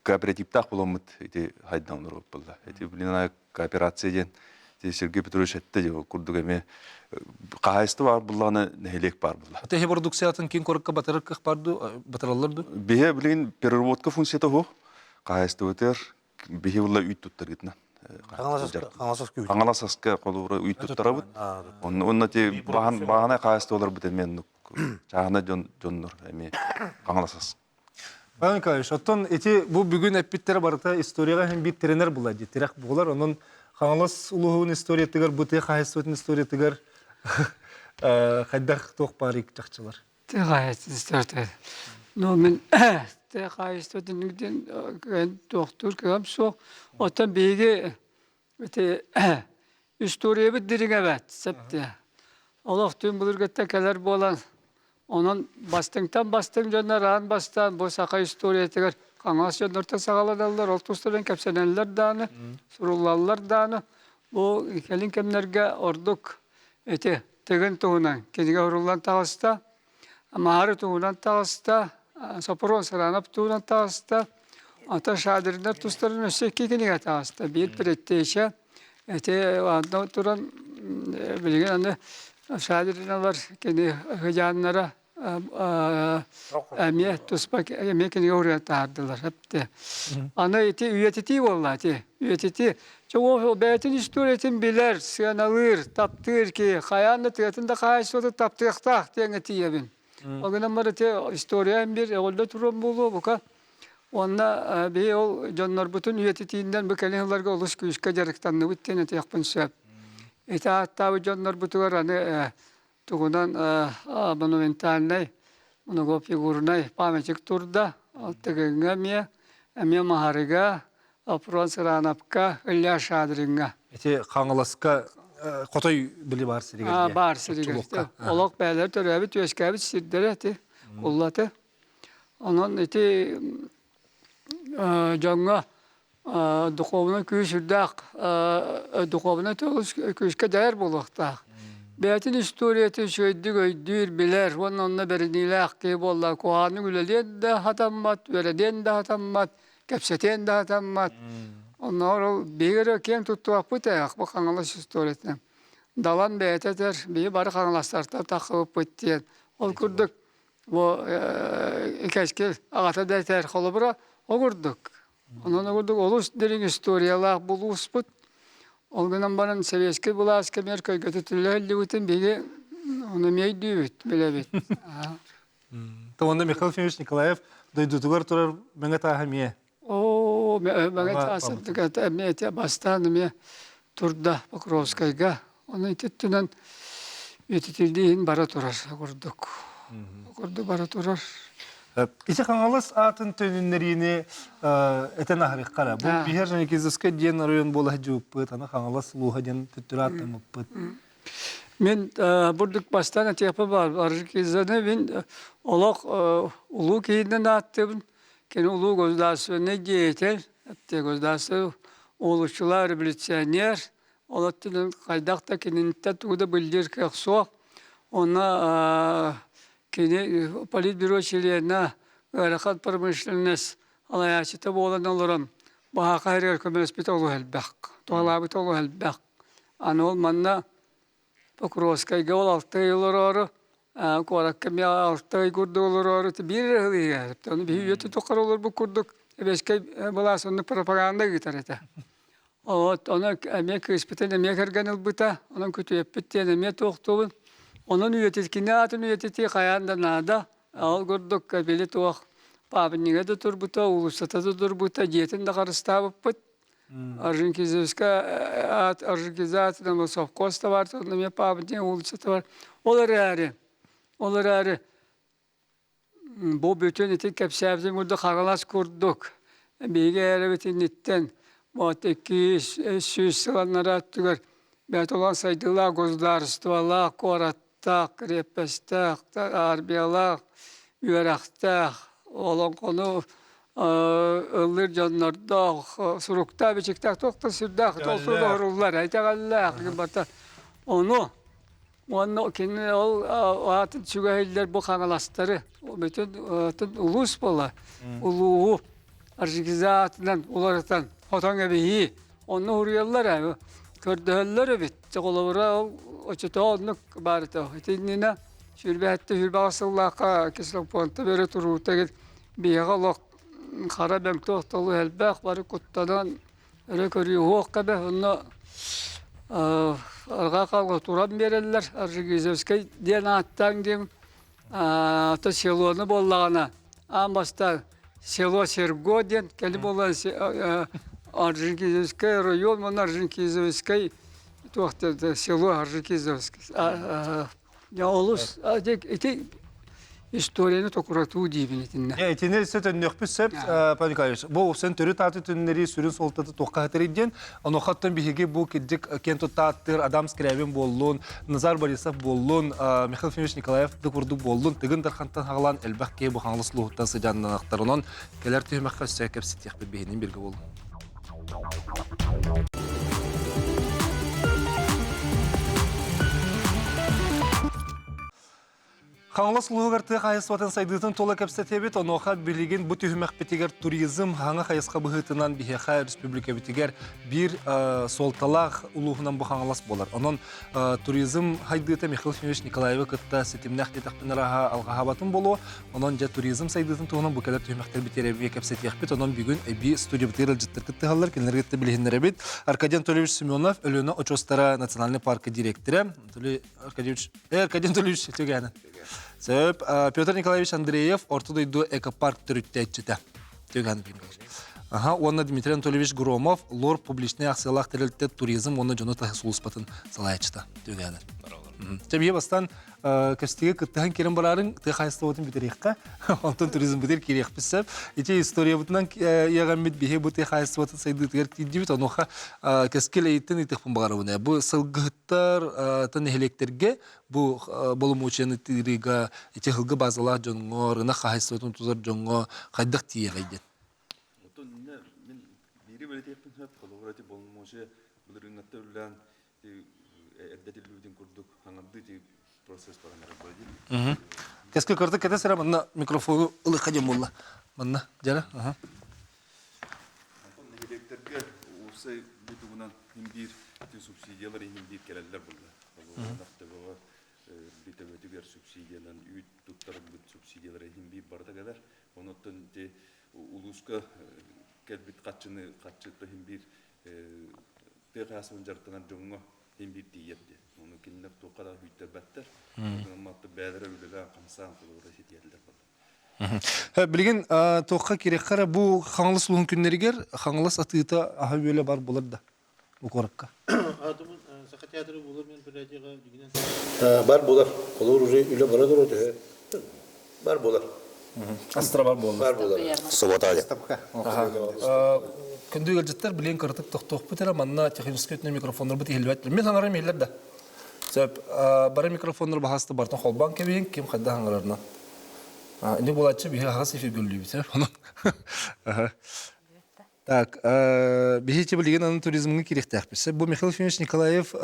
кооперативтаах буламмыт ити хайдан олоруп буолла. Ити блин кооперация диэн Сергей Петрович этте дии курдук эмиэ хаһаайыстыба баар буллаҕына нэһилиэк баар булла. Ата продукциятын киин куоракка батарар кыах бар дуу, батараллар дуу? Биһи билигин переработка функцията суох. Хаһаайыстыбатыгар биһи булла үүт туттаргытынан. Хаҥалас аска холобура үүт туттарабыт. Онно ти баһанай хаһаайыстыбаларбыт эмиэ оннук чааһынай дьоннор эмиэ Хаҥалас ас. Павел Николаевич, оттон ити бу бүгүн эппиттэрэ барыта историяҕа иһин биир тирэнэр була дии, тирэх буолар. Онон Хаҥалас улууһун историятыгар, бу тыа хаһаайыстыбатын историятыгар хайдах туох баарый чахчылар? Тыа хаһаайыстыбатын историятыгар. Ну, мин тыа хаһаайыстыбатын диэн туохтуур кыам суох. Оттон биһиги ити историябыт дириҥэ эбээт, сөптөө. Олох түн былыргыттан кэлэр буолан, онон бастыҥтан бастыҥ дьоннор аан бастаан бу саха историятыгар хаҥас дьоннортон саҕаланаллар, ол тустарынан кэпсэнэллэр даҕаны, суруллаллар даҕаны. Бу кэлин кэмнэргэ ордук ити Тыгын туһунан кинигэ суруллан таҕыста, Маһары туһунан таҕыста, Сопрун Саранов туһунан таҕыста, Ата Шадриннар тустарын өссө икки кинигэ таҕыста. Биир предтеча, ити онно туран билигин аны Шадриналар кини хыдьааннара эмиэ туспа эмиэ кинигэ уруйан таһаардылар. Аны ити үйэтитии буолла ити. Үйэтитии. Чэ ол бэйэтин историятын билэр, сыаналыыр, таптыыр киһи хайаан да тыатын да хаһаайыстыбатын таптыахтаах диэҥҥэ тиийэбин. Ол гынан баран ити история биир эҕэллэ туруон буолуо бука. Уонна биһи ол дьоннорбутун үйэтитиинэн бу кэлин сылларга олус күүскэ дьарыктанныбыт диэн этиэхпин сөп. Ити ааттаабыт дьоннорбутугар аны тугунан монументальнай, многофигурнай памятник турда. Тыгыҥҥа эмиэ, эмиэ Маһарыга, Опрон Сыраанапка, Илья Шадриҥҥа. Ити Хаҥаласка Хотой били баар сиригэр. Баар сиригэр. Олох бэйэлэр төрөөбүт, үөскээбит сирдэрэ ити, уллаты. Онон ити дьоҥҥо духуобунай күүс үрдээх духуобунай күүскэ дьайар буолуохтаах. Бэйэтин историятын үчүгэйдик өйдүүр, билэр уонна онно бэриниилээх киһи буолла куһаҕаннык үлэлиэн да сатаммат, үөрэниэн да сатаммат, кэпсэтиэн да сатаммат. Оннооҕор ол биһиги эрэ киэҥ туттубаппыт ээ, бу Хаҥалас историятынан. Далан бэйэтэ этэр, биһи бары хаҥаластартан таххыбыппыт диэн. Ол курдук Бу кэскил аҕата да этэр холобура ол курдук. Онон ол курдук олус дириҥ историялаах булууспут. Ол гынан баран сэбиэскэй былаас кэмигэр көйгөтүтүллэ иһиллибитин биһиги ону эмиэ өйдүүбүт, билэбит. Онно Михаил Ефимович Николаев дойдутугар турар мэҥэ тааһа эмиэ. Оо, мэҥэ таас эмиэ этэ бастаан эмиэ турда Покровскайга. Ону ититтинэн ититиллиин бара турар курдук. Курдук бара турар. Ити Хаҥалас аатын төнүннэриини этэн аһарыахха Бу биһэр Жаникизовскай диэн оройуон буола сылдьыбыппыт, аны Хаҥалас улууһа диэн төттөрү ааттаммыппыт. Мин бурдук бастаан этиэхпин баар Аржикизаны мин олох улуу киһинэн ааттыыбын. Кини улуу государственный деятель, государственный уолуччулаах революционер, Ол өттүнэн хайдах да киниттэн тугу да биллиир кыах суох. Онно кини политбюро чилиэнэ, ыарахан промышленность салайааччыта буолан олорон баһааха иһэригэр көмөлөспүтэ олус элбэх, туһалаабыта олус элбэх. Аны ол манна Покровскайга ол алта ый олороору, куоракка эмиэ алта ый курдук олороору биир эрэ сыл иһигэр. Ону биһи үйэ тутуххар олорбут курдук эбэскэй былаас оннук пропаганда ыытар этэ. Вот, ону эмиэ кыыспытын эмиэ кэргэн ылбыта, онон күтүөппүт диэн эмиэ туохтуубун. Онон үйэтит, кини аатын үйэтитии хайаан да наада. Ол курдук били туох паабынньыга да турбута, уулуссата да турбута, дьиэтин да харыстаабыппыт. Орджоникидзевская аат Орджоникидзе совхоз да бар, эмиэ паабынньык уулуссата бар. Ол эрээри, ол эрээри Бу бүтүн ити кэпсээбитим курдук хаҥалас курдук биһиги эрэбит инниттэн вот 200 сыл анараа өттүгэр бэйэтэ улахан сайдыылаах государстволаах, куораттаах, крепостаах, армиялаах, үөрэхтээх, олоҥхону ыллыыр дьоннордоох, суруктаах-бичиктээх туох да сүрдээх толкуйда оһоруллар, итэҕэллээх барыта. Ону Уонна кини ол аатын сүгэһиллэр бу хаҥаластары бүтүн улуус буола улууһу. Орджоникидзе уларытан хотон эбиһии. Онно уруйаллар ээ, көрдөһөллөр эбит. Холобура, ол оччотооҕу оннук баар этэ. Итиннинэ сүүрбэһэттэ сүүрбэҕэ сыллаахха кислопуонта бөрө туруута биһиэхэ олох хара бөҥтөөх толу элбэх бары куттанан өрө көрүү уһуох кэбэ онно арҕаа хаалга туран биэрэллэр Орджоникидзевскай диэн ааттаан диэн то селону буоллаҕына аан бастаан село Серго диэн кэлин буолан Орджоникидзевскай район уонна Орджоникидзевскай туох село Орджоникидзевскай олус ити историяны токуратуу диибин итиннэ. Итини өссө төннүөхпүт сөп, Павел Николаевич. Бу сэн төрүт ааты түннэри сүрүн суолтата туохха хатырый диэн, онуохаттан биһиги бу кирдик киэн туттааттыр Адам Скрябин буоллун, Назар Борисов буоллун, Михаил Ефимович Николаев да курдук буоллун, Тыгын Дархантан хаҕалаан элбэх киһи бу Хаҥалас улууһуттан сыдьааннанахтар. Онон кэлэр түһүмэххэ өссө кэпсэтиэхпит биһинин биргэ буолун. Хаҥалас улууһугар тыа хаһайыстыбатын сайдыытын тула кэпсэтиэбит. Онуоха билигин бу түһүмэхпитигэр туризм хаҥа хайысха быһыытынан биһиэхэ республикабитигэр биир суолталаах улууһунан бу Хаҥалас буолар. Онон туризм хайдыыта Михаил Ефимович Николаевы кытта ситимнээх диэтэхпинэ араһа алҕаһаабатым буолуо. Онон дьэ туризм сайдыытын туһунан бу кэлэр түһүмэхтэрбитигэр эбии кэпсэтиэхпит. Онон бүгүн эбии студиябытыгар ыалдьыттар кыттыһаллар. Кинилэри кытта билиһиннэрэбит. Аркадий Анатольевич Семенов, Өлүөнэ очуостара национальный парка директора. Анатолий Аркадьевич, Аркадий Анатольевич Түгэнэ. Сөп. Петр Николаевич Андреев, Орто дойду экопарк төрүттээччитэ. Түгэн Аха, уонна Дмитрий Анатольевич Громов, ЛОР публичный акциялаах тэрилтэ туризм уонна дьону таһы сулууспатын салайааччыта. Түгэнэ. Чэ, бие бастан көстүгэ кыттыһан кирен барарың тыа хаһайыстыбатын бүтэриэххэ, онтон туризм бүтэр кириэхпит сөп. Ити историябытынан иэҕэммит биһи бу тыа хаһайыстыбатын сайдыытыгар тиийдибит. Онуоха кэскил эйиттэн ыйтыахпын баҕарабын. Бу сылгыһыттар нэһилиэктэргэ бу боломуочуйаны тыырыыга ити сылгы базалаах дьоҥҥо, рынок хаһайыстыбатын тутар дьоҥҥо хайдах тиийэҕэй диэн. Отон мин биири бэлэтиэхпин сөп, холобура ити боломуочуйа былырыыҥҥаттан үлэлээн эрдэ этиллибитин курдук хаҥардыы ити процесс баран эрэр дии. Кэскил кырдык кэтэс эрэ манна микрофону ылыхха диэн буолла. Манна дьара. Онтон нэһилиэктэргэ уопсай бу тугунан иһин биир ити субсидиялар иһин биир кэлэллэр буолла. Холобура төбөҕө төбөтүгэр субсидиянан үүт туттарбыт субсидиялар иһин биир барыта кэлэр. Онуттан ити улууска кэлбит хаччыны хаччыта иһин биир тыа хаһаайыстыбатын дьарыктанар дьоҥҥо син биир тиийэр диэн. Ону кинилэр туохха да күүттэрбэттэр. Онон бэйэлэрэ үлэлээн хамсаан холобура ситиһэллэр буолла. Билигин туохха кириэххэ эрэ бу Хаҥалас улууһун күннэригэр Хаҥалас атыыта аһа-үөлэ бар булар да бу куоракка. Саха театры булар мероприятиега бар булар. Холобур уже үлэ бара турар төһө бар булар. Астра бар буолла. Бар буолар. Суббота. Күндү ыалдьыттар билигин кыратык тохтуохпут эрэ манна техническэй өттүнэн микрофоннорбут иһиллибэт. Мин хаҥарым иһиллэр да. Сөп. Бары микрофоннор баһаста бартан холбоон кэбиһин ким хайдах хаҥарарынан. Ини буолааччы биһи аһаҕас эфиргэ үллүүбүт. Онон. Так, биһи билигин аны туризмҥа киириэхтээхпит. Бу Михаил Ефимович Николаев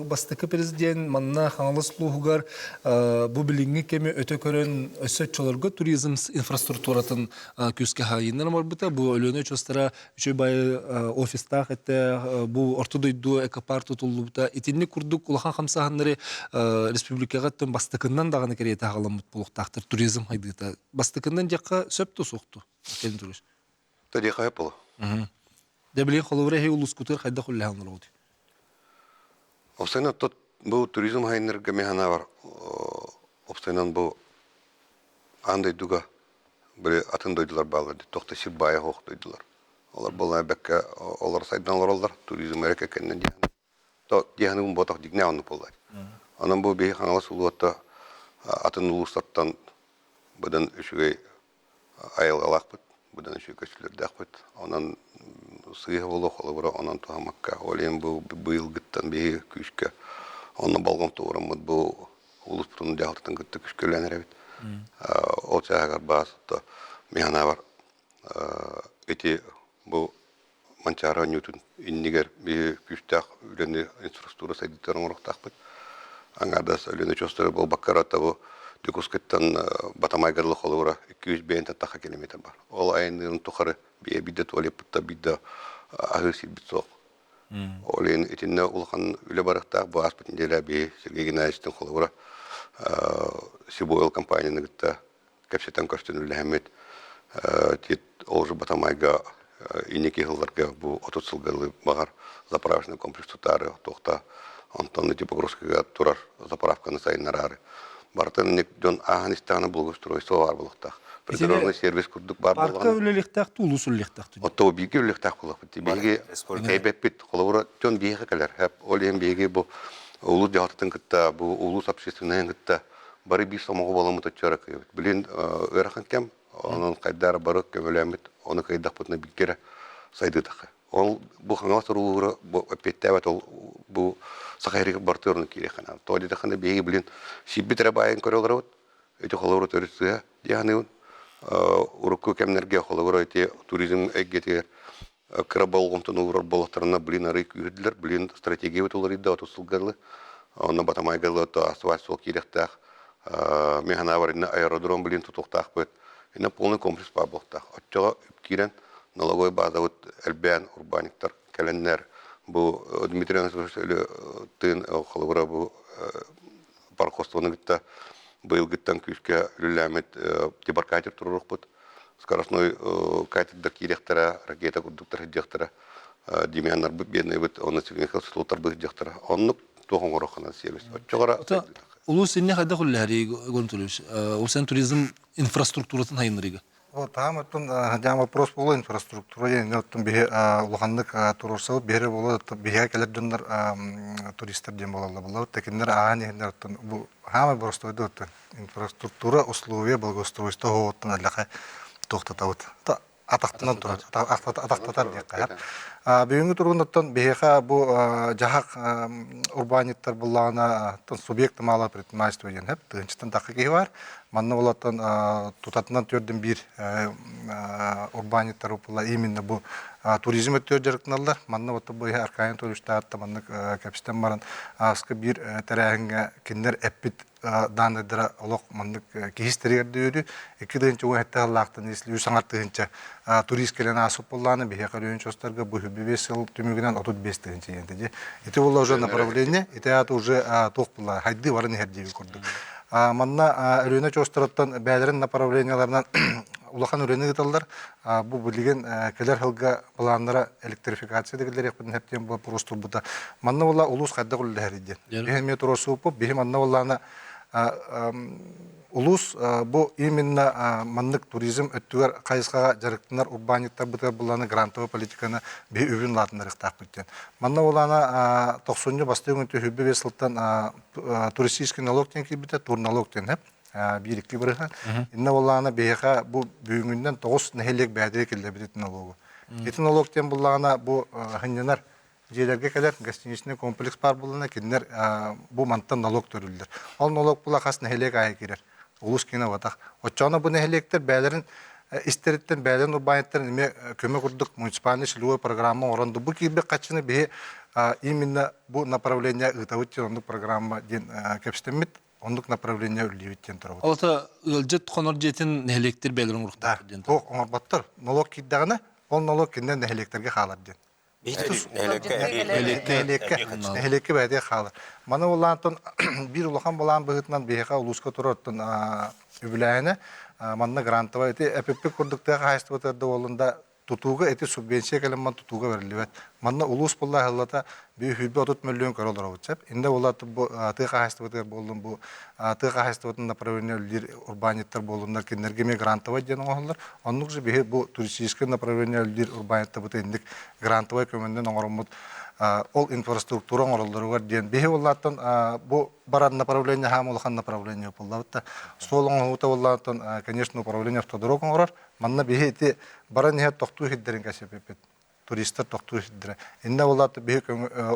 бастакы президент манна Хаҥалас улууһугар бу билиҥҥи кэми өтө көрөн өссө оччолорго туризм инфраструктуратын күүскэ хаайыыннар барбыта. Бу Өлүөнэ очуостара үчүгэй баайы офистаах этэ, бу орто дойду экопарк тутуллубута. Итинник курдук улахан хамсааһыннары республикаҕа бастакыннан даҕаны кэриэтэ аҕаламмыт буолуохтаахтар туризм хайдыыта. Бастакыннан диэххэ сөп да суохту? Тэриэхэ боло. Дьэ билигин холобура эһи улуускутугар хайдах үлэлэһэн олороҕут? Обсайынан тот бу туризм хайыннарга механа бар обсайынан бу аан дойдуга били атын дойдулар бааллар тохто сир баайа хоох дойдулар. Олар болла бэккэ олор сайдан олороллор туризм эрэ кэннен диэн. То диэханыбын ботох дигнэ онну боллар. Онон бу биһи Хаҥалас улуутта атын улуустартан быдан үчүгэй айылҕалаахпыт, быдан үчүгэй көстүүлэрдээхпит. Онон сыыһа буолуо холобура онон туһаммакка. Ол иһин бу быйылгыттан биһиги күүскэ онно болҕомто уураммыт бу улууспутун дьаһалтатын кытта күүскэ үлэлээн эрэбит. Ол чааһыгар баас мин санаабар ити бу Манчаары оонньуутун иннигэр биһиги күүстээх үлэни инфраструктура сайдыытыгар оҥоруохтаахпыт. Аҥаардас Өлүөнэ очуостара буолбакка эрэ бу Дьокуускайтан Батамайга дылы холобура 250 тахха километр бар. Ол айанныырын тухары Бие биирдэ туалеппыт биирдэ аһыы сирбит суох. Ол иһин итиннэ улахан үлэ барыахтаах. Бу ааспыт неделя биһи Сергей Геннадьевичтан холобура Сибойл компанияны кытта кэпсэтэн көрсөн үлэлэһэммит тит ол же Батамайга инники сылларга бу 30 сылга баҕар заправочный комплекс тутаары туохта онтон ити погрузкага турар заправканы сайыннараары барытын инник дьон ааһан истэҕинэ благоустройство баар буолуохтаах придорожный сервис курдук баар Парка үлэлиэхтээх туу улуус үлэлиэхтээх түү. Отто бииргэ үлэлиэхтээх буоллахпыт. Биһиги тэйбэппит. Холобура, дьон биһиэхэ кэлэр. Ол иһин биһиги бу улуус дьаһалтатын кытта, бу улуус общественнайын кытта бары биир сомоҕо буоламмыт оччо кыайбыт. Билин ыарахан кэм, онон хайдаар бары көмөлөөммүт, ону кыайдахпытына бииргэ эрэ сайдыытахха. Ол бу Хаҥалас уруулуура бу эппиэттээбэт ол бу Саха сиригэр барытыгар ону киириэххэ наада. Тоҕо диэтэххинэ биһиги билин сиирбит эрэ баайын көрө олоробут. Ити холобура төрүт сыыһа дии саныыбын. Урукку кэмнэргэ холобура ити туризм эйгэтигэр кыра болҕомтону уурар буоллахтарына блин арый күүһүрдүлэр. Блин стратегиябыт уларыйда 30 сылга дылы. Онно Батамайга дылы асфальт суол киириэхтээх. Мин санаабар иннэ аэродром блин тутуохтаахпыт. Иннэ полный комплекс баар буолуохтаах. Оччоҕо үп киирэн налоговай базабыт элбээн урбаанньыктар кэлэннэр бу Дмитрий Анатольевич тыын холобура бу пароходствоны кытта быйылгыттан күүскэ үлэлээммит дебаркатер туруорукпут. Скоростной катердар киириэхтэрэ, ракета курдуктар сылдьыахтара, Демьяннарбыт, бедныйбыт, онно сылтарбыт сылдьыахтара. Оннук туох оҥоруохханан сервис. Оччоҕо Улуус инне хайдах үлэлэһэрий, Егор Анатольевич? Улуус туризм инфраструктуратын хайыннарыыга. Вот там оттон дьаам вопрос буолла инфраструктура диэн оттон биһи улаханнык туруорсабыт биһири буолла биһигэ кэлэр дьоннор туристар диэн буолаллар буолла текиннер ааһан иһиннэр оттон бу хаамай боростуойду оттон инфраструктура условия благоустройство оттон эллэхэ туохтатабыт атахтанан турар атахтатар диэххэ бүгүҥҥү туругун оттон биһиэхэ бу дьаһах урбаанньыттар буллаҕына субъект малого предпринимательства диэн хэп тыһыынчаттан тахха киһи бар Манна олортон тутатынан төрдүн биир урбаанньыттар уппулла именно бу туризм өттүгэр дьарыктаналлар. Манна вот бу Аркадий Анатольевичтаатта маннык кэпсэтэн баран ааскы биир тэрээһиҥҥэ кинилэр эппит дааннайдара олох маннык киһи истэригэр дөйүрү 2017 сыллаахтан если үс аҥар тыһыынча турист кэлэн ааспыт буоллаҕына биһиэхэ Өлүөн чостарга бу 25 сыл түмүгүнэн 35 тыһыынча диэн ити буолла уже направление ити аата уже туох буолла хайдыы баран иһэр диэби курдук Манна Өлүөнэ очуостарыттан бэйэлэрин направлениеларынан улахан үлэни ыыталлар. Бу билигин кэлэр сылга былааннара электрификация да киллэриэхпитин сөп диэн боппуруос турбута. Манна буолла улуус хайдах үлэлэһэрий диэн. Биһи эмиэ туруорсубуппут. Биһи манна буоллаҕына улуус бу именно маннык туризм өттүгэр хайысхаҕа дьарыктанар урбаанньыттарбытыгар буоллаҕына грантовай политиканы биһи үбүн улаатыннарыахтаахпыт диэн. Манна буоллаҕына тохсунньу бастакы күн 25 сылтан туристический налог диэн киирбитэ, турналог диэн эп биир-икки бырыһан. Инна буоллаҕына биһиэхэ бу бүгүҥҥүнэн тоҕус нэһилиэк бэйэтигэр киллэрбит ити налогу. Ити налог диэн буоллаҕына бу сынньанар дьиэлэргэ кэлэр гостиничный комплекс баар буоллаҕына кинилэр бу мантан налог төлүүллэр. Ол налог була хас нэһилиэк аайы киирэр. Улуус киинэ буотах. Оччоҕуна бу нэһилиэктэр бэйэлэрин истэриттэн бэйэлэрин урбаанньыттарын эмиэ көмө курдук муниципальный целевой программа оҥорон бу киирбит харчыны биһи именно бу направление ыытабыт диэн оннук программа диэн кэпсэтэммит оннук направление үллүүбүт диэн турабыт. Ол ыалдьыт хонор дьиэтин нэһилиэктэр бэйэлэрин оҥоруохтаахтар диэн. Туох оҥорботтор. Налог киирдэҕинэ, ол налог кинилэр нэһилиэктэргэ хаалар диэн. Нэһилиэккэ нэһилиэккэ бэйэтигэр хаалар. Маны улаантан биир улахан былаан быһыытынан биһиэхэ улууска турар оттон үбүлээһинэ манна грантовай ити эпиппит курдук тыа хаһаайыстыбатыгар да буоллун да тутууга ити субвенция кэлэн тутууга бэриллибэт. Манна улуус буолла аһыллата 130 мөлүйүөн көрө олоробут сөп. Инде буолла бу тыа хаһаайыстыбатыгар буоллун бу тыа хаһаайыстыбатын направление үлэлиир урбаанньыттар буоллуннар кинилэргэ эмиэ грантовай диэн оҥоһуллар. Оннук же биһи бу туристическай направление үлэлиир урбаанньыттарбыт инник грантовай көмөннөн оҥороммут ол инфраструктура оҥороллоругар диэн биһи буоллааттан бу барар направление хаам улахан направление буоллабыт да суол оҥоһуута буоллааттан конечно управление автодорог оҥорор манна биһи ити баран иһэр тохтуу сирдэрин кэсэпиппит туристар тохтуу сирдэрэ. Иннэ буоллаат биһи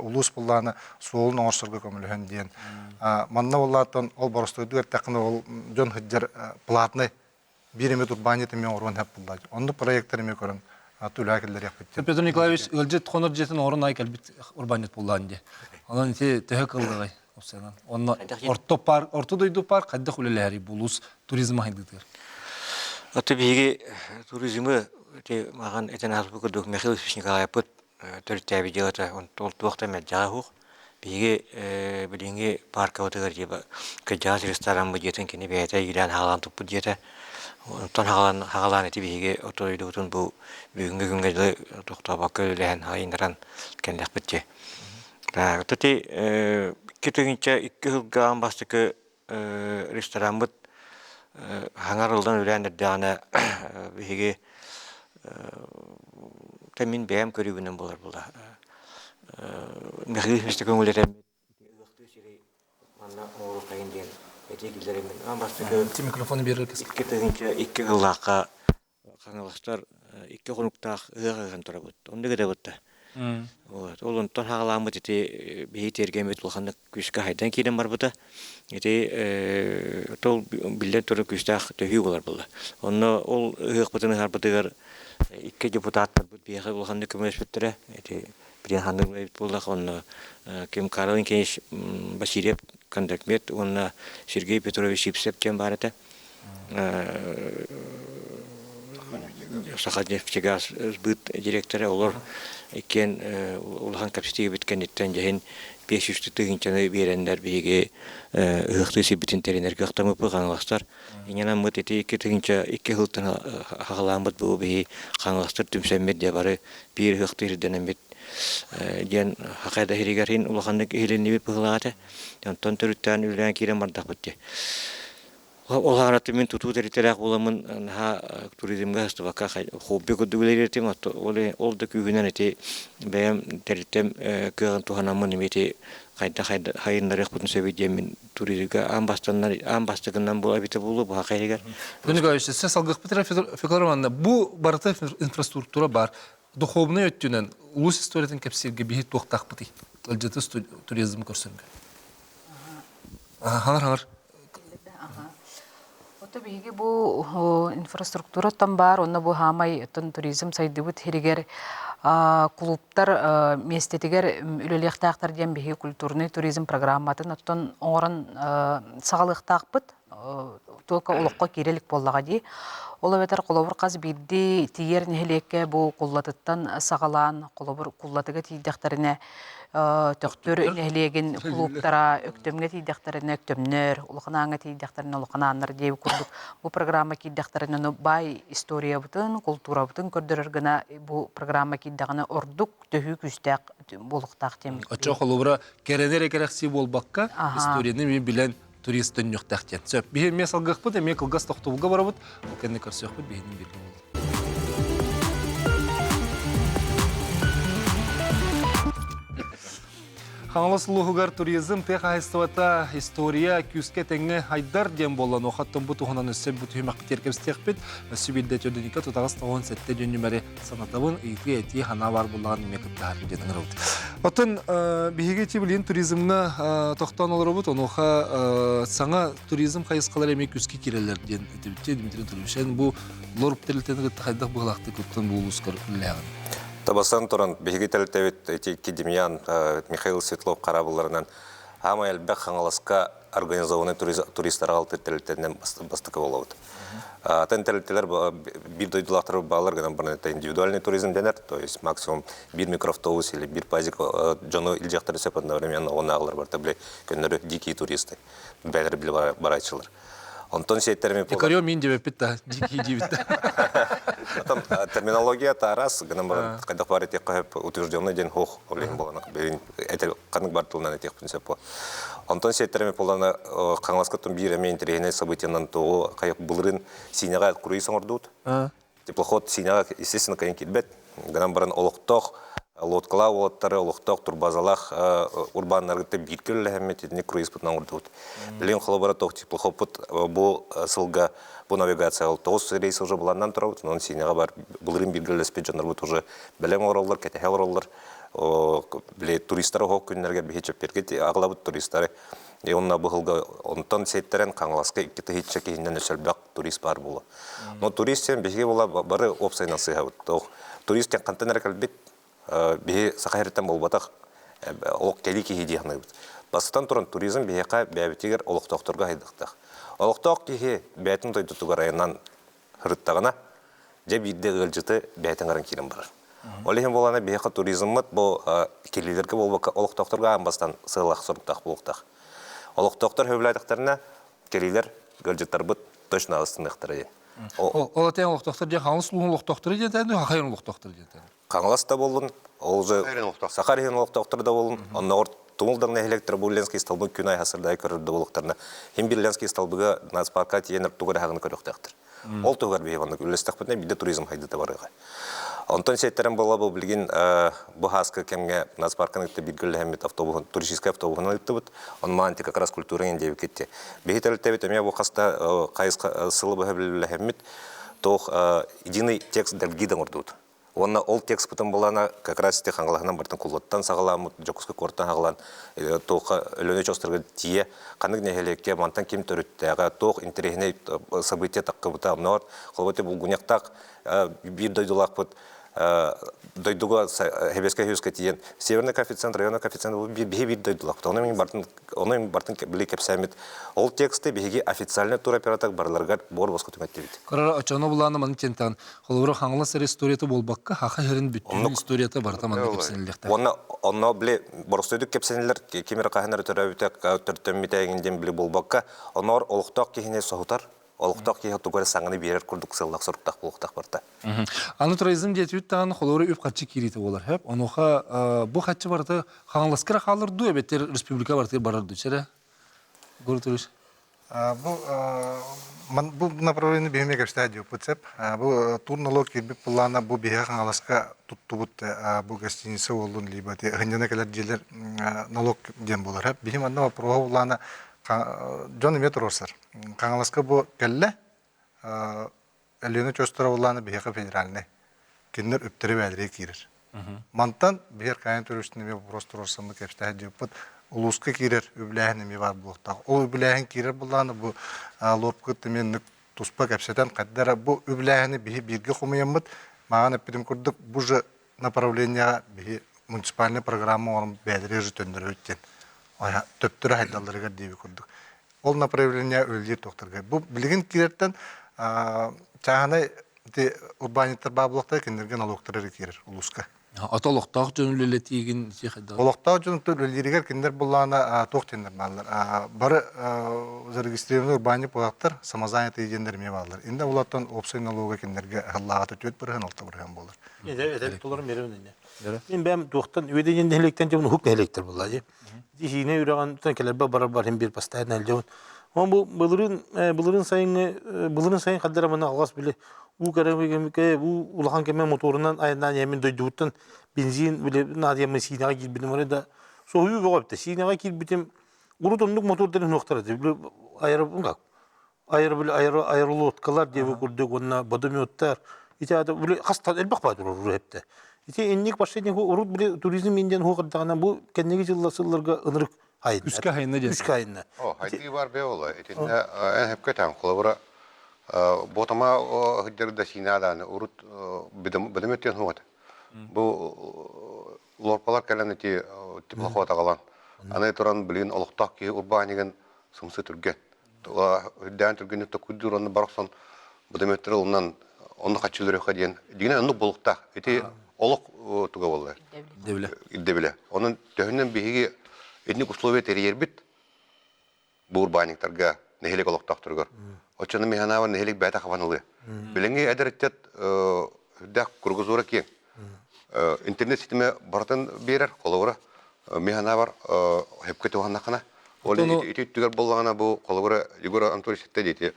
улуус буллаана суолун оҥорсорго көмөлөһөн диэн. Манна буоллааттан ол боростуойдук эттэххинэ ол дьон сылдьар платный биир эмит урбаанньыт эмиэ оҥоруон сөп буоллаат. Оннук проектар эмиэ көрөн үлэҕэ киллэриэхпит диэн. Петр Николаевич ыалдьыт хонор дьиэтин оҥорон аай кэлбит урбаанньыт буоллаан дии. Онон ити төһө кыллыгай опсанан. Онно орто пар орто дойду пар хайдах үлэлэһэрий булуус туризм хайдыытыгар. Аты биһиги туризмы. ити маҕан этэн ааспыт курдук Михаил Ильич Николаевпыт төрүттээбит дьыалата ол туох да мэлдьэҕэ суох. Биһиги билиҥҥи пааркабытыгар типа кырдьаҕас рестораммыт дьиэтин кини бэйэтэ иилээн-хаалаан туппут дьиэтэ. Онтон хаалан хаалаан ити биһиги отойдубутун бу бүгүҥҥү күҥҥэ дылы тохтообокко үлэлэһэн хайыннаран кэллэхпит дии. Так, ити 2002 сылга аан бастакы рестораммыт хаҥар ылдан үлээн эрдэҕинэ биһиги мин бэйэм көрүүбүнэн буолар буолла. Михаил Ильич көҥүлэтэммит ыһыахтыы сири манна оҥоруоххайын диэн этии киллэриммин. Аан бастакы Микрофону биэрэр 2002 сыллаахха Хаҥаластар икки хонуктаах ыһыах ыһан турабыт. Оннук этэ бытта. Вот. Ол онтон хаҕалааммыт ити биһи тиэргэммит улаханнык күүскэ хайдан киирэн барбыта. Ити тол биллэн турар күүстээх төһүү буолар буолла. Онно ол ыһыахпытын ыһарбытыгар икки депутаттарбыт биһиэхэ улаханнык көмөлөспүттэрэ. Ити Приханнык эбит буоллах онно ким Карл Никитич Васильев кондакмет уонна Сергей Петрович Сипсев диэн баар этэ. Саханефтегаз сбыт директора олор иккиэн улахан кэпсэтиибит кэнниттэн дьэһин 500 тыһыынчаны биэрэннэр биһиги ыһыахтыы сирбитин тэринэр кыахтаммыппыт хаҥаластар. Инньэнаммыт ити 2 тыһыынча 2 сылтан хаҕалааммыт бу биһи хаҥаластар түмсэммит дьэ бары биир ыһыахтыы ирдэнэммит диэн хахайда иһиригэр иһин улаханнык иһилиннибит быһыылаах этэ. Онтон төрүттээн үлэлээн киирэн бардахпыт дии. Ол аҕараты мин тутуу тэрилтэлээх буоламмын наһаа туризмҥа сыстыбакка хобби курдук үлэлиир ол да күүһүнэн ити бэйэм тэрилтэм кыаҕын туһанаммын эмиэ ити хайдах хайыннарыахпытын сөбүй диэммин туризмга аан бастаннар аан бастакынан бу эбитэ буолуо бу хаха иһигэр. Петр Николаевич, сен салгыахпыт эрэ Федор Ивановна, бу барыта инфраструктура бар. Духовнай өттүнэн улуус историятын кэпсииргэ биһи туохтаахпытый? Ылдьыты туризм көрсөргө. Хаҥар хаҥар. Ото биһиги бу инфраструктураттан баар, онно бу хаамай оттон туризм сайдыбыт сиригэр клубтар миэстэтигэр үлэлиэхтээхтэр диэн биһиги культурный туризм программатын оттон оҥорон саҕалыахтаахпыт. Только олоххо киирэ илик буоллаҕа дии. Ол эбэтэр холобур хас биирдии тиийэр нэһилиэккэ бу куллатыттан саҕалаан холобур куллатыга тиийдэхтэринэ Төхтүр нэһилиэгин кулууптара Өктөмҥө тиийдэхтэринэ Өктөмнөр, Улахан Ааҥҥа тиийдэхтэринэ Улахан Ааннар диэбит курдук бу программа киирдэхтэринэ ону баай историябытын, култуурабытын көрдөрөр гына бу программа киирдэҕинэ ордук төһүү күүстээх буолуохтаах диэн. Оччо холобура кэрэни эрэ кэрэхсии буолбакка, историяны эмиэ билэн турист төннүөхтээх диэн. Сөп. Биһи эмиэ салгыахпыт, эмиэ кылгас тохтобулга барабыт. Ол кэннэ көрсүөхпүт, биһини бииргэ буолуо. Хаҥалас улууһугар туризм тыа хаһаайыстыбата история күүскэ тэҥҥэ айдар диэн буолла. Нуохаттан бу туһунан өссө бу түһүмэхпитигэр кэпсэтиэхпит. Өссө биирдэ төрдүнүкэ тутаҕас тоҕуон сэттэ дьон нүмэри санатабын, ыйытыы этии ханаа баар буоллаҕын эмиэ кыттаһар диэн ыҥырабыт. Оттон биһиги ити билигин туризмҥа тохтоон олоробут, онуоха саҥа туризм хайысхалара эмиэ күүскэ киирэллэр диэн этибит Дмитрий Анатольевич. Эн бу лорп тэрилтэни кытта хайдах быһыылаахтык оттон бу улуускар үлэлээҕин? Табасан туран биһиги тэрилтэбит ити икки Демьян, Михаил Светлов хараабылларынан аамай элбэх Хаҥаласка организованный туристар аҕалтыр тэрилтэринэн бастакы буолабыт. Атын тэрилтэлэр биир дойдулаахтар бааллар гынан баран это индивидуальный туризм дэнэр, то есть максимум биир микроавтобус или биир пазик дьону илдьиэхтэрин сөп одновременно оннааҕылар барыта били көннөрү дикие туристы бэлэр били барааччылар. Онтон сиэттерими Дикарё мин диэбэппит да, дикий диэбит да. Потом терминология таарас гынан баран хайдах баар этиэххэ сөп утвержденный диэн хуох ол иһин буолан билин этер ханнык бар тылынан этиэхпин сөп буо. Онтон сиэттерими буолана Хаҥаласкаттан биир эмиэ интэриэһинэй событиенан тугу хайах былырын Сиинэҕэ круиз оҥордубут. Теплоход Сиинэҕэ естественно кайын киирбэт. Гынан баран олохтоох лодкалаах уолаттары, олохтоох турбазалаах урбааннаргытта бииргэ үлэлэһэммит итини круизпытын оҥордубут. Билигин холобура туох теплоходпут бу сылга бу навигацияҕа тоҕус рейс уже былааннан турабыт, онон Сиинэҕэ бар былырыын бииргэ үлэлэспит дьоннорбут уже бэлэм оҥороллор, кэтэһэ олороллор. Били туристары оһох күннэргэ биһи чэппиэргэ аҕалабыт туристары. И онно быһылга онтон сиэттэрэн Хаҥаласка 2 тыһыынча киһиннэн өссө элбэх турист баар буола. Но турист диэн биһиги була бары уопсайынан сыыһабыт. Турист диэн хантан эрэ кэлбит, биһи саха сириттэн буолбатах, олох кэлии киһи дии саныыбыт. Бастатан туран туризм биһиэхэ бэйэбитигэр олохтоохторго хайдахтаах. Олохтоох киһи бэйэтин дойдутугар айаннан сырыттаҕына, Дьэ биирдэ ыалдьыты бэйэтин баран киирэн барар. Ол иһин буолана биһиэхэ туризммыт бу кэлиилэргэ буолбакка олохтоохторго аан бастаан сыаллаах-соруктаах буолуохтаах. Олохтоохтор сөбүлээтэхтэринэ кэлиилэр ыалдьыттарбыт точно астыныахтара диэн. Ол этэн олохтоохтор диэн Хаҥалас улууһун олохтоохторо диэн этэн, Хахайын олохтоохторо диэн этэн. Хаҥалас да буоллун, ол же Саха иһин олохтоохторо да буоллун, оннооҕор Тумул нэһилиэктэрэ бу Ленский столбы күн аайы сырдай көрөр да буолуохтарына, хим бир Ленский столбыга нацпарка тиийэн тугу эрэ хаҕыны көрүөхтээхтэр. Ол туһугар биһи маннык үллэстэхпитинэ биирдэ туризм хайдыта барыаҕа. Онтон сиэттэрэн буола бу билигин бу хааскы кэмҥэ нацпарканы кытта бииргэ үлэлэһэммит автобуһун туристическай автобуһунан ыыттыбыт. Онон маанти как раз культура диэбиккит Биһи тэрилтэбит эмиэ бу хаста хайысха сылы быһа үлэлэһэммит туох единый текст дэлгии да оҥордубут. Уонна ол текспытын булана как раз ити Хаҥалаһынан бартын Куллаттан саҕаламмыт, Дьокуускай куораттан саҕалаан туохха Өлүөнэ очуостарга тиийэ ханнык нэһилиэккэ мантан ким төрүттээҕэ, туох интэриэһинэй событие таххыбыта, онноор холобур булгуньахтаах биир дойдулаахпыт дойдуга Сэбиэскэй Союзка тиийэн Северный коэффициент, районный коэффициент биһи биир дойдулаахпыт. Ону мин бартын ону мин бартын били кэпсээммит. Ол тексты биһиги официальный туроператор барыларыгар буор боско түҥэттибит. Кырара очоно булааны маны тентан холобура Хаҥалас эрэ историята буолбакка, Хаха сирин бүттүүн историята барыта манна кэпсэниллиэхтээх. Уонна онно били боростуойдук кэпсэниллэр ким эрэ хаһан эрэ төрөөбүтэ төртөммүтэ эҥин диэн били буолбакка, оноор олохтоох киһини соһутар, олохтоох киһи тугу эрэ саҥаны биэрэр курдук сыаллаах соруктаах буолуохтаах барыта. Аны туризм диэтибит даҕаны холобура үп-харчы киириитэ буолар. Хөп. Онуоха бу харчы барыта Хаҥаласка эрэ хаалар дуу, эбэтэр республика барытыгар барар дуу, чэрэ? Гуру Бу бу направление биһиме кэпсээ диэппит сөп. Бу тур налог киирбит былаана бу биһиэхэ Хаҥаласка туттубут бу гостиница буоллун либо һынньана кэлэр дьиэлэр налог диэн буолар. Биһим манна вопроһу булаана дьон эмиэ туруорсар. Хаҥаласка бу кэллэ Өлүөнэ очуостара буоллаана биһиэхэ федеральнай. Кинилэр үптэрэ бээлэрэ киирэр. Мантан биһиэр кайан төрүстүн эмиэ вопрос туруорсаммыт кэпсэтэ диэппит улууска киирэр үбүлээһин эмиэ баар буолуохтаах. Ол үбүлээһин киирэр буоллаҕына бу лорпкыт эмиэ туспа кэпсэтэн хайда эрэ бу үбүлээһини биһи бииргэ хомуйаммыт мааҕын эппитим курдук бу же направлениеҕа биһи муниципальнай программа оҥорон бээлэри же төннөрөбүт диэн төптөрө хайдалларыгар диэби курдук. Ол направление үлэлиир туохтарга. Бу билигин киирэртэн чааһынай ити урбаанньыттар баа буолуохтара кинилэргэ налогтар эрэ киирэр улууска. Ото олохтоох дьон үлэлэтиигин Олохтоох дьон үлэлииригэр кинилэр буллаана туох диэннэр бааллар. Бары зарегистрированный урбаанньык буолаттар, самозанятые диэннэр эмиэ бааллар. Инде улаттан уопсай налога кинилэргэ ыһыллааҕыта 4%, 6% буолар. Этэ толору меребин инне. Мен бэм туохтан үөдэнин нэһилиэктэн дьон уһук нэһилиэктэр буолла дии. Дьиһиинэ үрэҕин кэлэрбэ барар барым биир бастаан әлдьэбин. Ол бу былырыын былырыын сайыҥҥы былырыын сайын хаддара мына алҕас били уу кэрэмикэ уу улахан кэмэ моторунан айаннаан иһэммин дойдубуттан бензин били наадыйаммын сиинэҕэ киирбитим эрэ да соһуйуу бөҕө эбитэ. Сиинэҕэ киирбитим урут оннук мотордарын суохтара били аэро как аэро били аэро аэролодкалар диэби курдук уонна водометтар ити аата били хастан элбэх баа турар уруһэптэ. Ити инник последний урут били туризм индиан хуохардаҕына бу кэнниги жылла сылларга ынырык айынна. Үскэ айынна диэн. Үскэ айынна. О, хайдыы бар бе ола. Итиннэ эн хепке таан холобура ботама хыддырда синадааны урут бедометтен хуат. Бу лорпалар кэлэн ити теплоход агалан. Аны туран билин олохтоох киһи урбаанигын сымсы түрген. Үрдээн түргэнник токуйдуур онно бар охсон бедометтер оннан онно хаччылырыха диэн. Дигинен оннук болуктаах. Ити олох туга болла. Ирдэбилэ. Ирдэбилэ. Онон төһөнөн биһиги итинник условия тэрийэрбит бу урбаанньыктарга, нэһилиэк олохтоохторугар. Оччону механаабар нэһилиэк бэйэтэ хабан ылыа. Билиҥҥи эдэр ыччат үрдээх кругозора киэҥ. Интернет ситимэ барытын биэрэр, холобура, механаабар хөпкө туһаннаххына, ол ити өттүгэр буоллаҕына бу холобура Егор Анатольевич этте диэти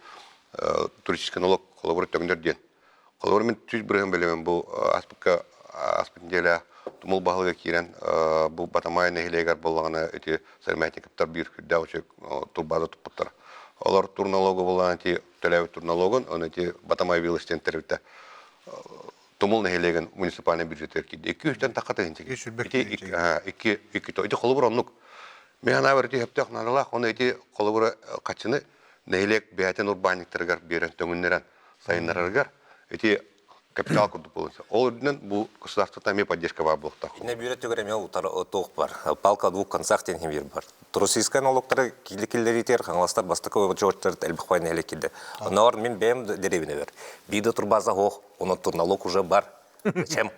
туристический налог холобура төҥнөр диэн. Холобура мин 100% билэмин бу ааспыкка ааспыт неделя Тумул баһылыга киирэн бу Батамай нэһилиэгэр буоллаҕына ити Сармятниковтар биир күрдээх үчүгэй турбаза туппуттара. Олор турналогу буоллаҕына ити төлөөбүт турналогун, оны ити Батамай Виллаж диэн тэрилтэ Тумул нэһилиэгин муниципальнай бюджетыгар киирдэ. Икки үстэн тахха тыһыынча Ити икки икки ити холобур оннук. Мен анаабар ити сөптөөх наадалаах, оны ити холобура хаччыны нэһилиэк бэйэтин урбаанньыктарыгар биэрэн төҥүннэрэн сайыннарарыгар ити. Капитал курдук буолан. Ол үрдүнэн бу государствота эмиэ поддержка баар буолуохтаах. Инне бүүрэ түгэр эмиэ утары туох бар. Палка двух концах диэн химир бар. Российскай налогтары киллэритигэр Хаҥаластар бастакы оччотор элбэх бай нэһилиэк киирдэ. Онноор мин бэйэм дэриэбинэбэр. Биир да турбаза суох, онон налог уже бар. Чем?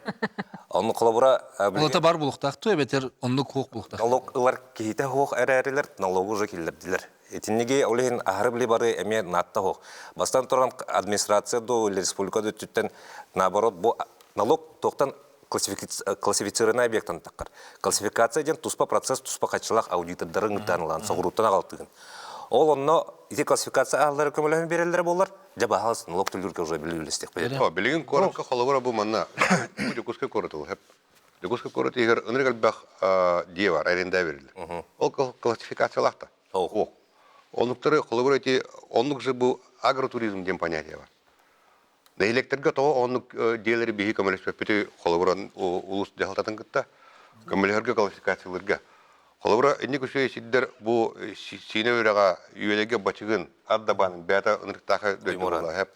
Онну холобура Олата бар булуктаах ту эбэтэр оннук хуох булуктаах. Налог ылар киһитэ хуох эрээрилер налогу уже киллэрдилер. Итинниги ол иһин аһары били бары эмиэ наатта хуох. Бастан туран администрация до или республика өттүттэн наоборот бу налог туохтан классифицированный объектан таххар. Классификация диэн туспа процесс, туспа хаччылаах аудитордарын ытаанылаан соҕурууттан аҕалтыгын. Ол онно ити классификация ааллары көмөлөһөн биэрэллэрэ буолар, дьэ баһалыс налог төлүүргэ уже билүүлэстиэхпит. Билигин куоракка холобура бу манна Дьокуускай куорат ол Дьокуускай куорат иһигэр ынырык элбэх дьиэ бар, аренда бериллэр. Ол классификациялаах да. Оннуктары холобура ити оннук же бу агротуризм диэн понятие бар. Нэһилиэктэргэ тоҕо оннук дьиэлэри биһи көмөлөспөппүтүй холобура улуус дьаһалтатын кытта көмөлөһөргө классификациялыырга. Холобура инник үчүгэй сирдэр бу Сиинэ үрэҕэ Үөлэйгэ бачыгын ардабаан бэйэтэ ынырыктаахай дойду буолла хэп.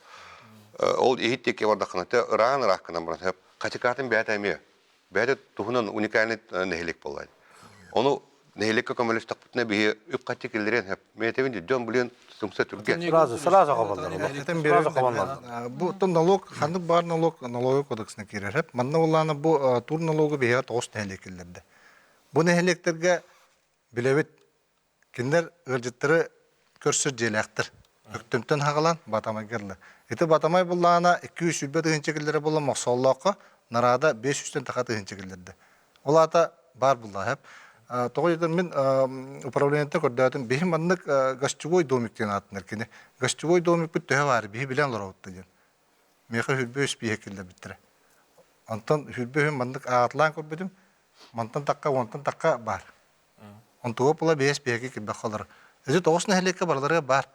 Ол иһит диэки бардаххына те ыраан ыраах гынан баран хэп. Хачыкаатын бэйэтэ эмиэ бэйэтэ туһунан уникальный нэһилиэк буолла. Ону нэһилиэккэ көмөлөстөхпүтүнэ биһи үп-харчы киллэриэн сөп. Мэтэбин дьон билиэн сымса түргэн. Сразу, сразу хабаллар. Сразу хабаллар. Бу тон налог ханнык бар налог налоговый кодексына киирэр. Манна улаана бу тур налогу биһиэхэ тоҕус нэһилиэк киллэрдэ. Бу нэһилиэктэргэ билэбит кинилэр ыалдьыттары көрсөр дьиэлээхтэр. Өктөмтөн хаҕалан Батамайга ылла. Ити Батамай буллаҕына 220 тыһыынча киллэрэ буолла Мохсооллооххо нараада 500-тэн таха тыһыынча киллэрдэ. Ол аата баар булла хэп. Тоҕо диэтэр мин управлениеттан көрдөөтүм биһи маннык гостевой домик диэн ааттанар кини. Гостевой домикпыт төһө баар биһи билэн олоробут да диэн. Миэхэ хүрбэ үс бииһэ киллэрбиттэрэ. Онтон хүрбэ үһүн маннык аатылаан көрбүтүм мантан такка уонтан такка баар. Онтуга була биэс биһиги кирбэх олор. Эти тоҕус нэһилиэккэ барыларыгар баар.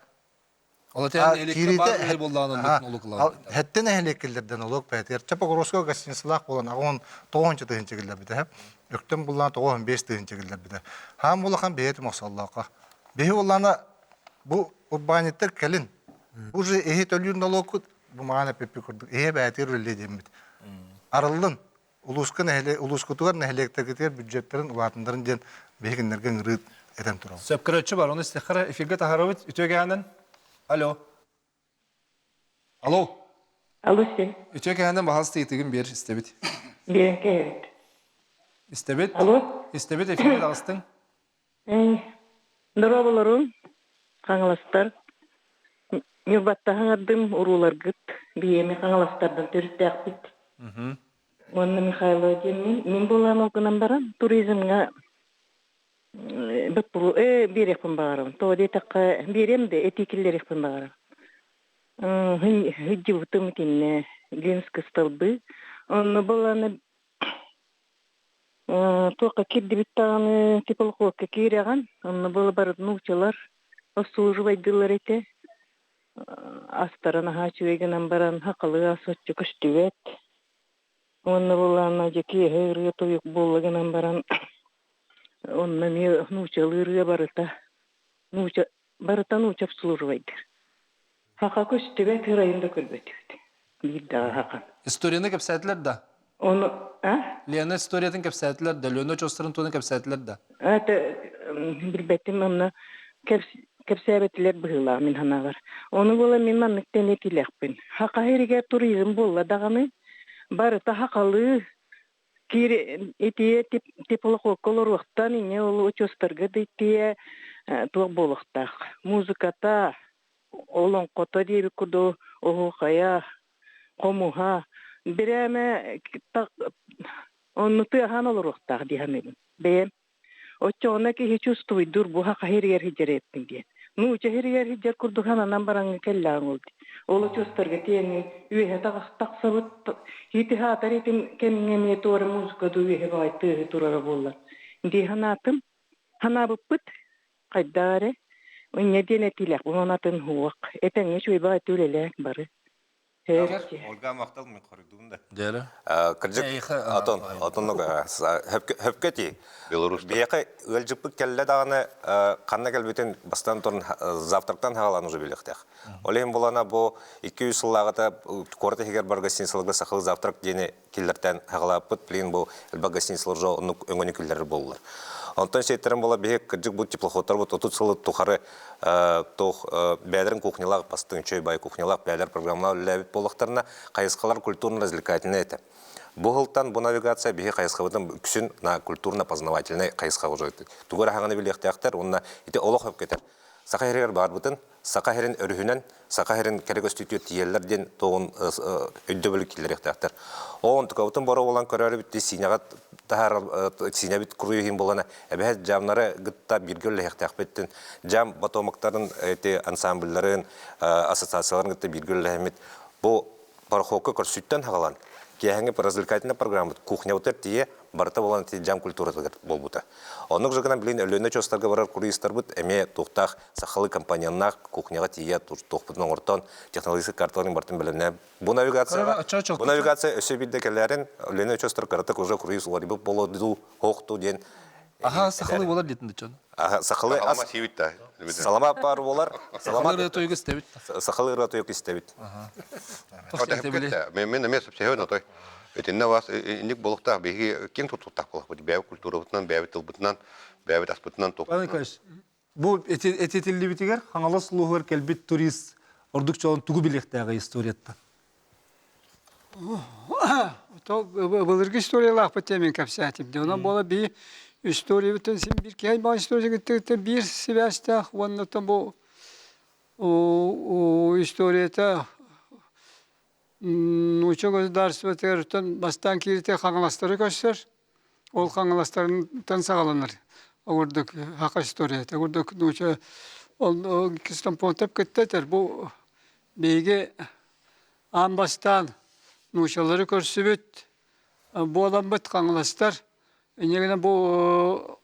Ол этэн нэһилиэккэ баар үлэ буоллаҕына оннук налог ылаҕын. Хэттэ нэһилиэккиллэрдэн налог бээтигэр Чапогородского гостиницалаах буолан аҕын тоҕонча тыһыынча киллэрбитэ. Өктөм буллаан 95 тыһыынча киллэрбитэ. Хаан булахан бэйэтим охсоллооххо. Биһи буллаана бу урбаанньыттар кэлин. Уже эһи төлүүр налогкут бу маҕан эппиппит курдук эһи бээтигэр үлэлиэ диэммит. Арыллын улууска нэһилиэк улуускутугар нэһилиэктэргитигэр бюджеттарын улаатыннарын диэн биһи кинилэргэ ыҥырыы этэн турабыт. Сөп көрөөччү бар, оны истэххэ эфиргэ таһаарабыт. Үтүө кэһэнэн. Алло. Алло. Алло, сен. Үтүө кэһэнэн баһаас тыйытыгын биэр истэбит. Биэрэн кэһэбит. Истэбит. Алло. Истэбит эфиргэ таҕыстыҥ. Дорооболорун, Хаҥаластар. Ньурбаттаһаҥардым урууларгыт биһиэми Хаҥаластардан төрүттээхпит. Уонна Михайло диэммин, мин буолаан ол гынан баран туризмҥа биэриэхпин баҕарабын. Тоҕо диэтэххэ, биэриэм да этии киллэриэхпин баҕарабын. Сылдьыбытым итиннэ Ленскэй столбы. Онно буоллаҕына Туохха киирдибит даҕаны теплоходка киирэҕин, онно буола барытын уучалар обслуживайдыыллар этэ. Астара наһаа үчүгэй гынан баран сахалыы ас оччо көстүбэт. Уонна буоллаҕына дьэ киэһэ ырыа-тойук буолла гынан баран онно эмиэ нуучалыы ырыа барыта нууча барыта нууча обслуживайдыыр. Саха көстүбэт ырайын да көрбөтүбүт. Биир даҕа саха. Историяны кэпсээтилэр да? Ону, а? Лена историятын кэпсээтилэр да, Лена очуостарын туһунан кэпсээтилэр да? Это билбэтим онно кэпсээбэтилэр быһыылаах мин санаабар. Ону буола мин маннык тэнитилэхпин. Саха сиригэр туризм буолла даҕаны барыта сахалыы Киир итие теплоходка олоруохтан инньэ ол очуостарга да итие туох буолуохтаах музыката олоҥхото диэбит курдук оһуохайа хомуһа бирээмэ онну тыаһаан олоруохтаах дии саныыбын бэйэм Оччоҕуна киһи чувствуйдуур бу саха сиригэр сылдьар эбиппин диэн. Нуучча сиригэр сылдьар курдук сананан бараҥҥа кэллэҕиҥ ол дии. Ол очуостарга тиэҥҥин үөһэ тахсабыт ити аатар этим кэмҥэ эмиэ туора музыка дуу үөһэ баҕай тыаһы турара буоллар дии санаатым. Санаабыппыт хайдах эрэ инньэ диэн этиилээх онон атын суох. Этэҥҥэ үчүгэй баҕайы үлэлээҥ бары. Ольга махтал мен хоруйдуун да. Дьэрэ. Кырдьык отон отоннук хөпкө ти. Биһиэхэ ыалдьыппыт кэллэ даҕаны ханна кэлбитин бастан туран завтрактан хаалан уже билиэхтээх. Ол иһин булана бу 200 сыллааҕыта куорат иһигэр бар гостиницаларга сахалыы завтрак диэни киллэртэн хагалааппыт билигин бу элбэх гостиницалар уже оннук өҥөнү киллэрэр буоллулар. Онтон сиэттэрэн буола биһи кырдьык бу теплоходтарбыт 30 сылы тухары туох бэйэлэрин кухнялаах бастыҥ чөй бай кухнялаах бэйэлэр программалаах үлэлээбит буоллахтарына хайысхалар культурно-развлекательнай этэ. Бу сылтан бу навигация биһи хайысхабытын үксүн на культурно-познавательнай хайысхаҕа уже тугу эрэ хаҥаны билиэхтээхтэр уонна ити олох өпкетер. Саха сиригэр баарбытын Саха сирин өрүһүнэн, Саха сирин кэрэ көстүүтүгэр тиийэллэр диэн туоҕун өйдөбүлү киллэриэхтээхтэр. Ол онтукабытын боруобалаан көрөөрүбүт сиинэҕэ таһаар сиинэбит круиһин буолана эбэһэт дьаамнары гытта бииргэ үлэлэһиэхтээхпиттин дьаам потомоктарын эти ансамбльларын ассоциацияларын кытта бииргэ үлэлэһэммит бу пароходка көрсүүттэн хагалан киэһэҥҥи развлекательная программабыт кухнябытыгар тиийэ барыта буолан ити дьаам культуратыгар буолбута. Оннук же гынан билигин Өлүөнэ очуостарга барар круизтарбыт эмиэ туохтаах сахалыы компаньоннаах кухняҕа тиийэ туохпутун оҥортон технологическай карталарын барытын бэлэмнээн бу навигацияҕа бу навигация өссө биирдэ кэлээрин Өлүөнэ очуостар кыратык уже круиз уларыйбыт буолуо дуу хоохтуу диэн Аха, сахалыы болар диэтин дычон. Аха, сахалыы ас Салама сиибит да. Салама паар болар. Салама ырыа тойук истэбит. Сахалыы ырыа тойук истэбит. Мен эмиэ сөпсөһөн отой. Итиннэ вас инник болуктаах биһиги киэҥ туттуктаах буолахпыт. Бэйэбит культурабытынан, бэйэбит тылбытынан, бэйэбит аспытынан Павел Николаевич, бу этитиллибитигэр Хаҥалас улууһугар кэлбит турист ордук чоҕун тугу билиэхтээҕий историяттан? То былыргы историялаахпыт диэн мин кэпсээтим. Дьэ, онон буола биир историябыттан син биир киһи аймаҕын историятыттан биир сибээстээх уонна бу историята нуучча государствотыгар бастаан кииритэ хаҥаластары көрсөр. Ол хаҥаластарыттан саҕаланар. Огурдук хака историята. Огурдук нуучча ол Ксенофонтов кытта этэр бу биһиги Аан бастаан нууччалары көрсүбүт буоламмыт хаҥаластар инньэ гынан бу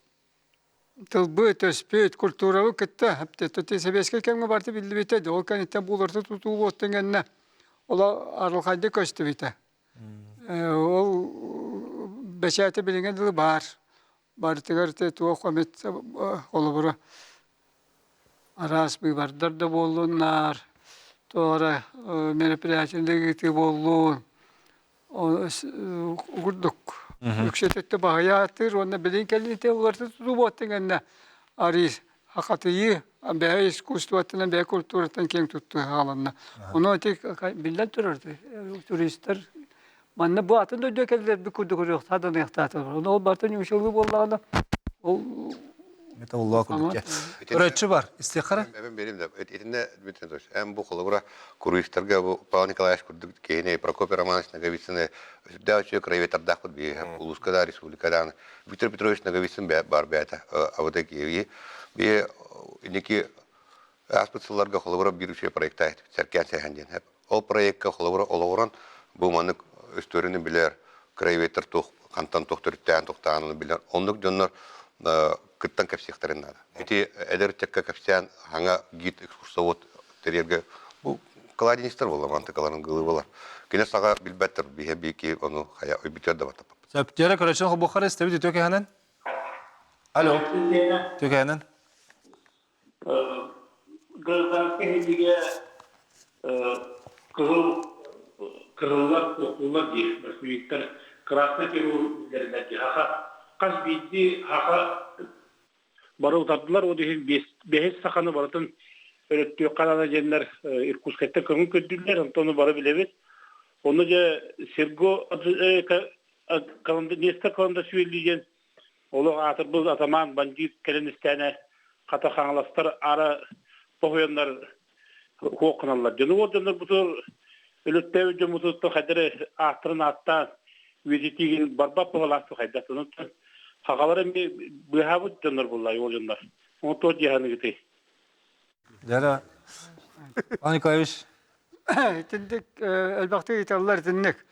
тылбыт, өспүт, культурабыт кытта сэбиэскэй кэмҥэ барыта биллибитэ ол кэнниттэн бууларта тутуу буолтун кэннэ ол арылхайдык көстүбүтэ. Ол бэчээтэ билиҥҥэ дылы баар. Барытыгар туох эмит холобура Араас быыбардар да буоллуннар, туох эрэ мероприятиены ыытыы буоллун, курдук үксэтэтте баһыйаатыр уонна билин кэлиитэ уларыта тутуу буоттун гэннэ арыы хатыйыы бэйэ искусствотынан бэйэ культуратын киэҥ туттуу хааланна. Ону ити биллэн турар туристар манна бу атын дойдуга кэллэрбит курдук көрүөхтаах Ону ол барыта ньуучалыы буоллаҕына ол Это уллаа курдук. Көрөөччү бар. Истиэххэ Эбэн берим да. Итиннэ Дмитрий Анатольевич, эн бу холобура куруистарга бу Павел Николаевич курдук киһини Прокопий Романович Ноговицыны сүрдээх үчүгэй краеведтардаахпыт биһиэхэ улууска да республика даҕаны Виктор Петрович Ноговицын бар бэйэтэ абытай киһи биһи инники ааспыт сылларга холобура биир үчүгэй проектаах Сэркээн сэһэн диэн Ол проекка холобура олоҕуран бу маннык историяны билэр, краеведтар туох хантан туох төрүттээн тохтоонун билэр. Оннук дьоннор кыттан кэпсиэхтэрин наада. Ити эдэр ыччакка кэпсээн хаҥа гид экскурсовод тэрийэргэ бу кладенецтэр буолла мантыкаларын гылыбалар. Кини саҕа билбэттэр биһэ бики ону хайа өйбүтүөр да батаппат. Сөп. Дьэрэ көрөччүн хобуоххара истэбит үтүө кэһэнэн. Алло. Үтүө кэһэнэн. Гражданскай сэриигэ кыһыл кыһыллар куоппуллар диир большевиктар красный террор биллэрилэр дии хаха хас биирдии хаха бары утардылар ол иһин бэһис саханы барытын өрөттүөххэ наада диэннэр Иркутскайтан көҥүл көрдүүллэр онтон бары билэбит ону дьэ Серго Нестор Каландашвили диэн Олох аатырбыт атамаан бандьыыт кэлэн истээнэ хата хаҥаластар аара тоһуйаннар хуох гыналлар. Дьону уол дьоннорбутугар өлөттөөбүт дьоммутуттан хайдары ааттарын ааттаан үйэтитиигин барбат быһалаах хайдах. Онон хагалар эмиэ быыһаабыт дьоннор буолла уол дьоннор. Ону туох дии саныгытый? Дьара Павел Николаевич Итинник элбэхтик ыйыталлар итинник.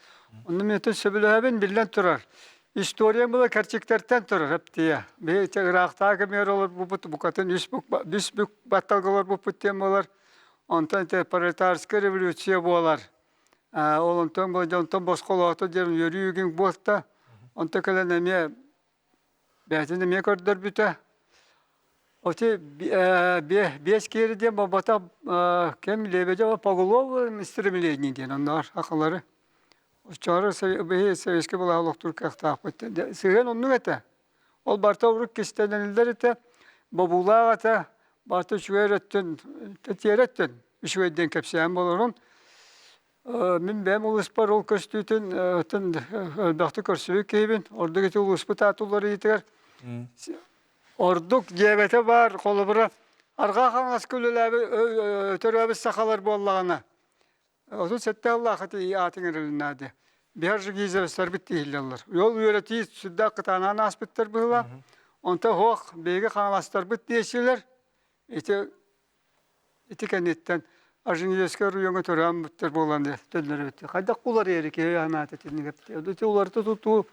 Онно мен сөбүлэһэбин биллэн турар. История была кэрчиктэртэн турар эптиэ. Биһи ыраахтааҕы кэмигэр олорбуппут букатын үс бүк үс бүк батталга олорбуппут диэн буолар. Онтон ити пролетарская революция буолар. Ол онтон дьонтон босхолоото диэн үөрүү үгүн буолта. Онто кэлэн эмиэ бэйэтин эмиэ көрдөрбүтэ. Оти биэс киэри диэн буолбатах кэм Лебедева Погулов стремление диэн онноор акалары. Оччоҕо советский былааһы олохтуур кыахтаахпыт. Сыһыан оннук этэ. Ол барыта урут кистэнэллэр этэ, бобуулаах этэ, барыта үчүгэй өттүн, тиэрэ өттүн үчүгэй диэн кэпсээн буоларын. Мин бэйэм улууспар ол көстүүтүн элбэхтик көрсүбүт киһибин. Ордук ити улууспут аат уларыйыытыгар ордук дьиэбэтэ баар, холобура, арҕаа хаҥаска үлэлээбит, төрөөбүт сахалар буоллаҕына, 37 сыллаах ити аатын эрэлиннаады. Биһар Жигизовецтарбыт тиһиллэллэр. Ол үөрэтии сүрдээх кытаанаан ааспыттар быһыла. Онто оһох биһиги хаҥаластарбыт диэчилэр. Ити ити кэнниттэн Ажиневскай оройуоҥҥа төрөөн бүттэр буолан төннөрүбүт. Хайдах уларыйар киһи анаата итинник эпти. Ити уларыта тутуу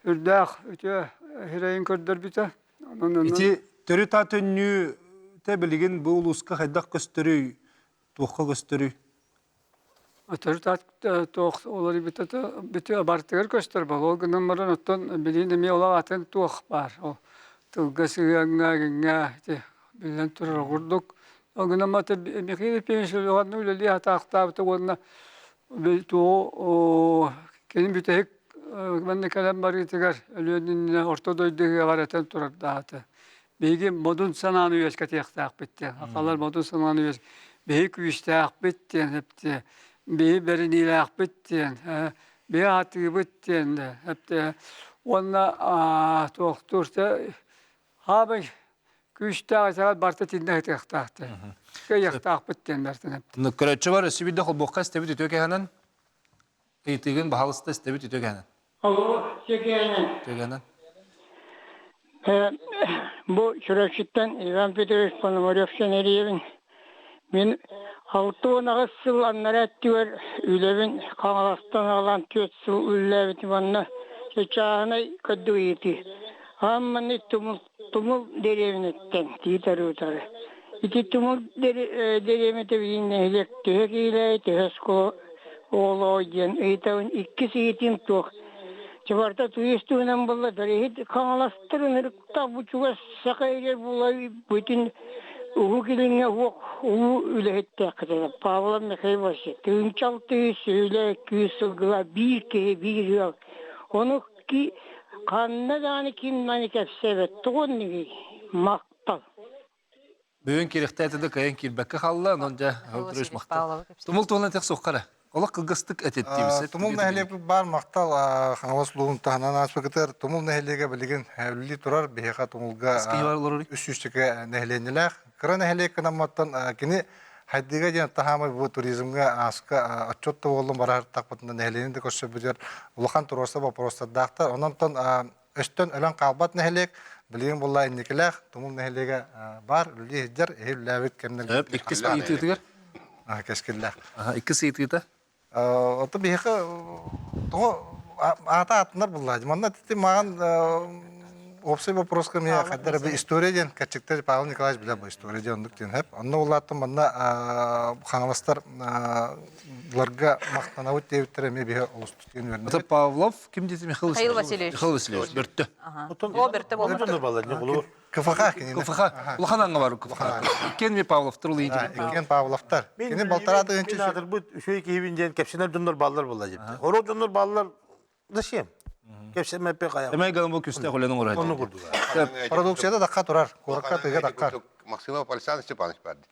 үрдээх үтүө хирэйин көрдөрбүтэ. Ити төрүт аат өннүү билигин бу улууска хайдах көстөрүй Туохха көстөрүй? Төрүт аат туох уларыйбыта бүтү барытыгар көстөр буолуо. Ол гынан баран оттон билигин эмиэ олох атын туох баар. Ол тылга сыһыаҥҥа, эҥиҥҥэ ити биллэн турар курдук. Ол гынан баран Михаил Ефимович улаханнык үлэлии сатаахтаабыта уонна туоҕу кини бүтэһик манна кэлэн барыытыгар Өлүөн иннинэ орто дойду ыһыаҕар этэн турардаата. Биһиги модун санааны үөскэтиэхтээхпит диэн. Сахалар модун санааны үөс биһи күүстээхпит диэн эптэ. Биһи бэриниилээхпит диэн, биһи аатыыбыт диэн эптэ. Уонна туохтуур хаабай күүстээх итэҕэл барыта итиннэ сытыахтаах диэн. Кыайыахтаахпыт диэн бартын эптэ. Көрөөччү бар өссө биирдэ холбуохха истэбит үтүө кэһэнэн. Ыйытыыгын баһаалыста истэбит үтүө кэһэнэн. Алло, Сергеевна. Сергеевна. Бу Чурапчыттан Иван Петрович Пономарев сэнэриэбин. Мин 68 сыл аннараа өттүгэр үлэбин Хаҥаластан аҕалан 4 сыл үлэлээбитим уонна чааһынай көрдүк ыйытыы. Аамманы тумул, тумул дэриэбинэттэн тиитэр-утары. Ити тумул дэриэбинэтэ билигин нэһилиэк төһө киһилээҕий, төһө оскуола оҕолоҕой диэн ыйытабын. Иккис ыйытыым туох. Чыбарта турист туһунан буолла, иһит Хаҥаластар ынырыктаах бу чугас саха ирэр буолай бүтүн Уһук Илиҥҥэ уох улуу үлэһиттээх кытара Павлов Михаил Васильевич тыһыынча алты сүлэ күүс сылгыла биир киһи биир ыал ону ки ханна даҕаны ким маны кэпсээбэт тоҕо оннугуй махтал Бүгүн кириэхтээтэ да кыайан киирбэккэ хаалла, онон дьэ Петрович махтал. Тумул туһунан этэх суохха Олох кылгастык этиттиибит. Тумул нэһилиэк баар махтал Хаҥалас улууһун таһынан ааспыкытыгар Тумул нэһилиэгэ билигин үлэлии турар. Биһиэхэ Тумулга үс сүүсчэкэ нэһилиэнньэлээх. Кыра нэһилиэк гынамматтан кини Хайдыга диэн таһаамай бу туризмҥа ааска отчет да буоллун бараһартахпытына нэһилиэнньэ да көрсөрбүтүгэр улахан туруорса боппуруостардаахтар. Онон өстөн өлөн хаалбат нэһилиэк билигин буолла инникилээх Тумул нэһилиэгэ баар үлэлии сылдьар эһи үлэлээбит кэмнэргэ иккис ыйытыытыгар кэскиллээх иккис ыйытыыта Ото биһиэхэ тоҕо аата аатынар булла. Манна ити маған уопсай вопроска мне хаддар би история диэн кэрчиктер Павел Николаевич билэр бу история диэн оннук диэн хэп. Онно улааттым манна хаҥаластар ларга махтанабыт диэбиттэр эмиэ биһи олус диэн үөрэнэбит. Павлов ким диэтэ Михаил Михаил Васильевич. Михаил Васильевич Бөртө. О, Бөртө буолбатах. КФХ кинини. КФХ. Улахан аҥа бар КФХ. Иккиэн ми Павловтар улыйдыбыт. Иккиэн Павловтар. Кини балтараа тыһыынча Мин аатырбыт үчүгэй киһибин диэн кэпсэнэр дьоннор бааллар буолла дьипти. Ороо дьоннор бааллар зачем? Кэпсэмэппе хайа. Эмэй галан бу күстээх үлэни оҥорор. Онну курдук. Продукцияда дакка турар. Куоракка тыга даккар. Максимов Александр Степанович барды.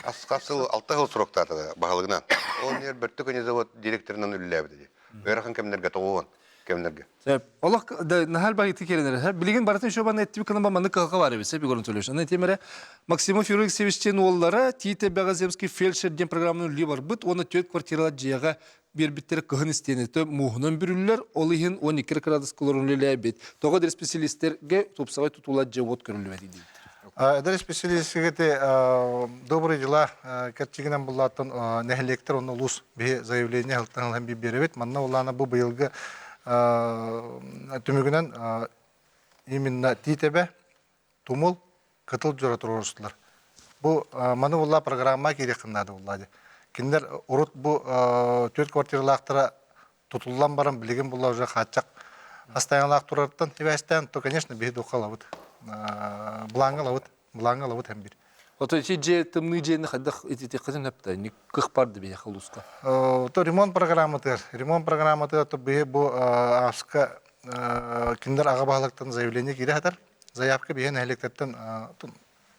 Хас сыл алта сыл сроктаата баһылыгынан. Ол нер Бөртө конезавод директорынан үлэлээбит. Ыарахан кэмнэргэ тоҕуон кэмнэргэ. Сөп. Олох да наһаа элбэх киирэн Билигин барытын еще баны эттибит кынан маннык кыһалҕа бар эбит. Сөп Егор Анатольевич. Аны этим Максимов Юрий Алексеевичтен уоллара Тиите Бэҕэ фельдшер диэн программаны үлэлии барбыт уонна түөрт квартиралар дьиэҕэ биэрбиттэрэ кыһын истиэнэтэ мууһунан бүрүллэр, ол иһин 12 кыраадыска олорон үлэлээбит. Тоҕо эдэр специалистэргэ тупсаҕай тутуулар дьиэ-уот көрүллүбэт диибит. Эдэр специалистэргэ добрые дела кэрчигинэн буллааттан нэһилиэктэр онно улуус биһи заявление ылтан ылан биэрэбит. Манна улаана бу быйылгы түмүгүнэн именно Тиитэбэ, Тумул, Кытыл дьоро туруорустулар. Бу маны булла программа киириэххин наада булла. Кинилэр урут бу түөрт квартиралаахтара тутуллан баран билигин була уже хааччах астайаҥалаах турарыттан сибээстээн, то, конечно, биһи духа ылабыт. Былааҥҥа ылабыт, былааҥҥа ылабыт һэм бир. Ото ити дьиэ тымныы дьиэни хайдах ититиэххитин сөптө? Ник кых барды биһиэхэ улууска. То ремонт программатыгар, ремонт программатыгар то биһи бу ааска кинилэр аҕа баһылыктан заявление киирэ сатар. Заявка биһи нэһилиэктэртэн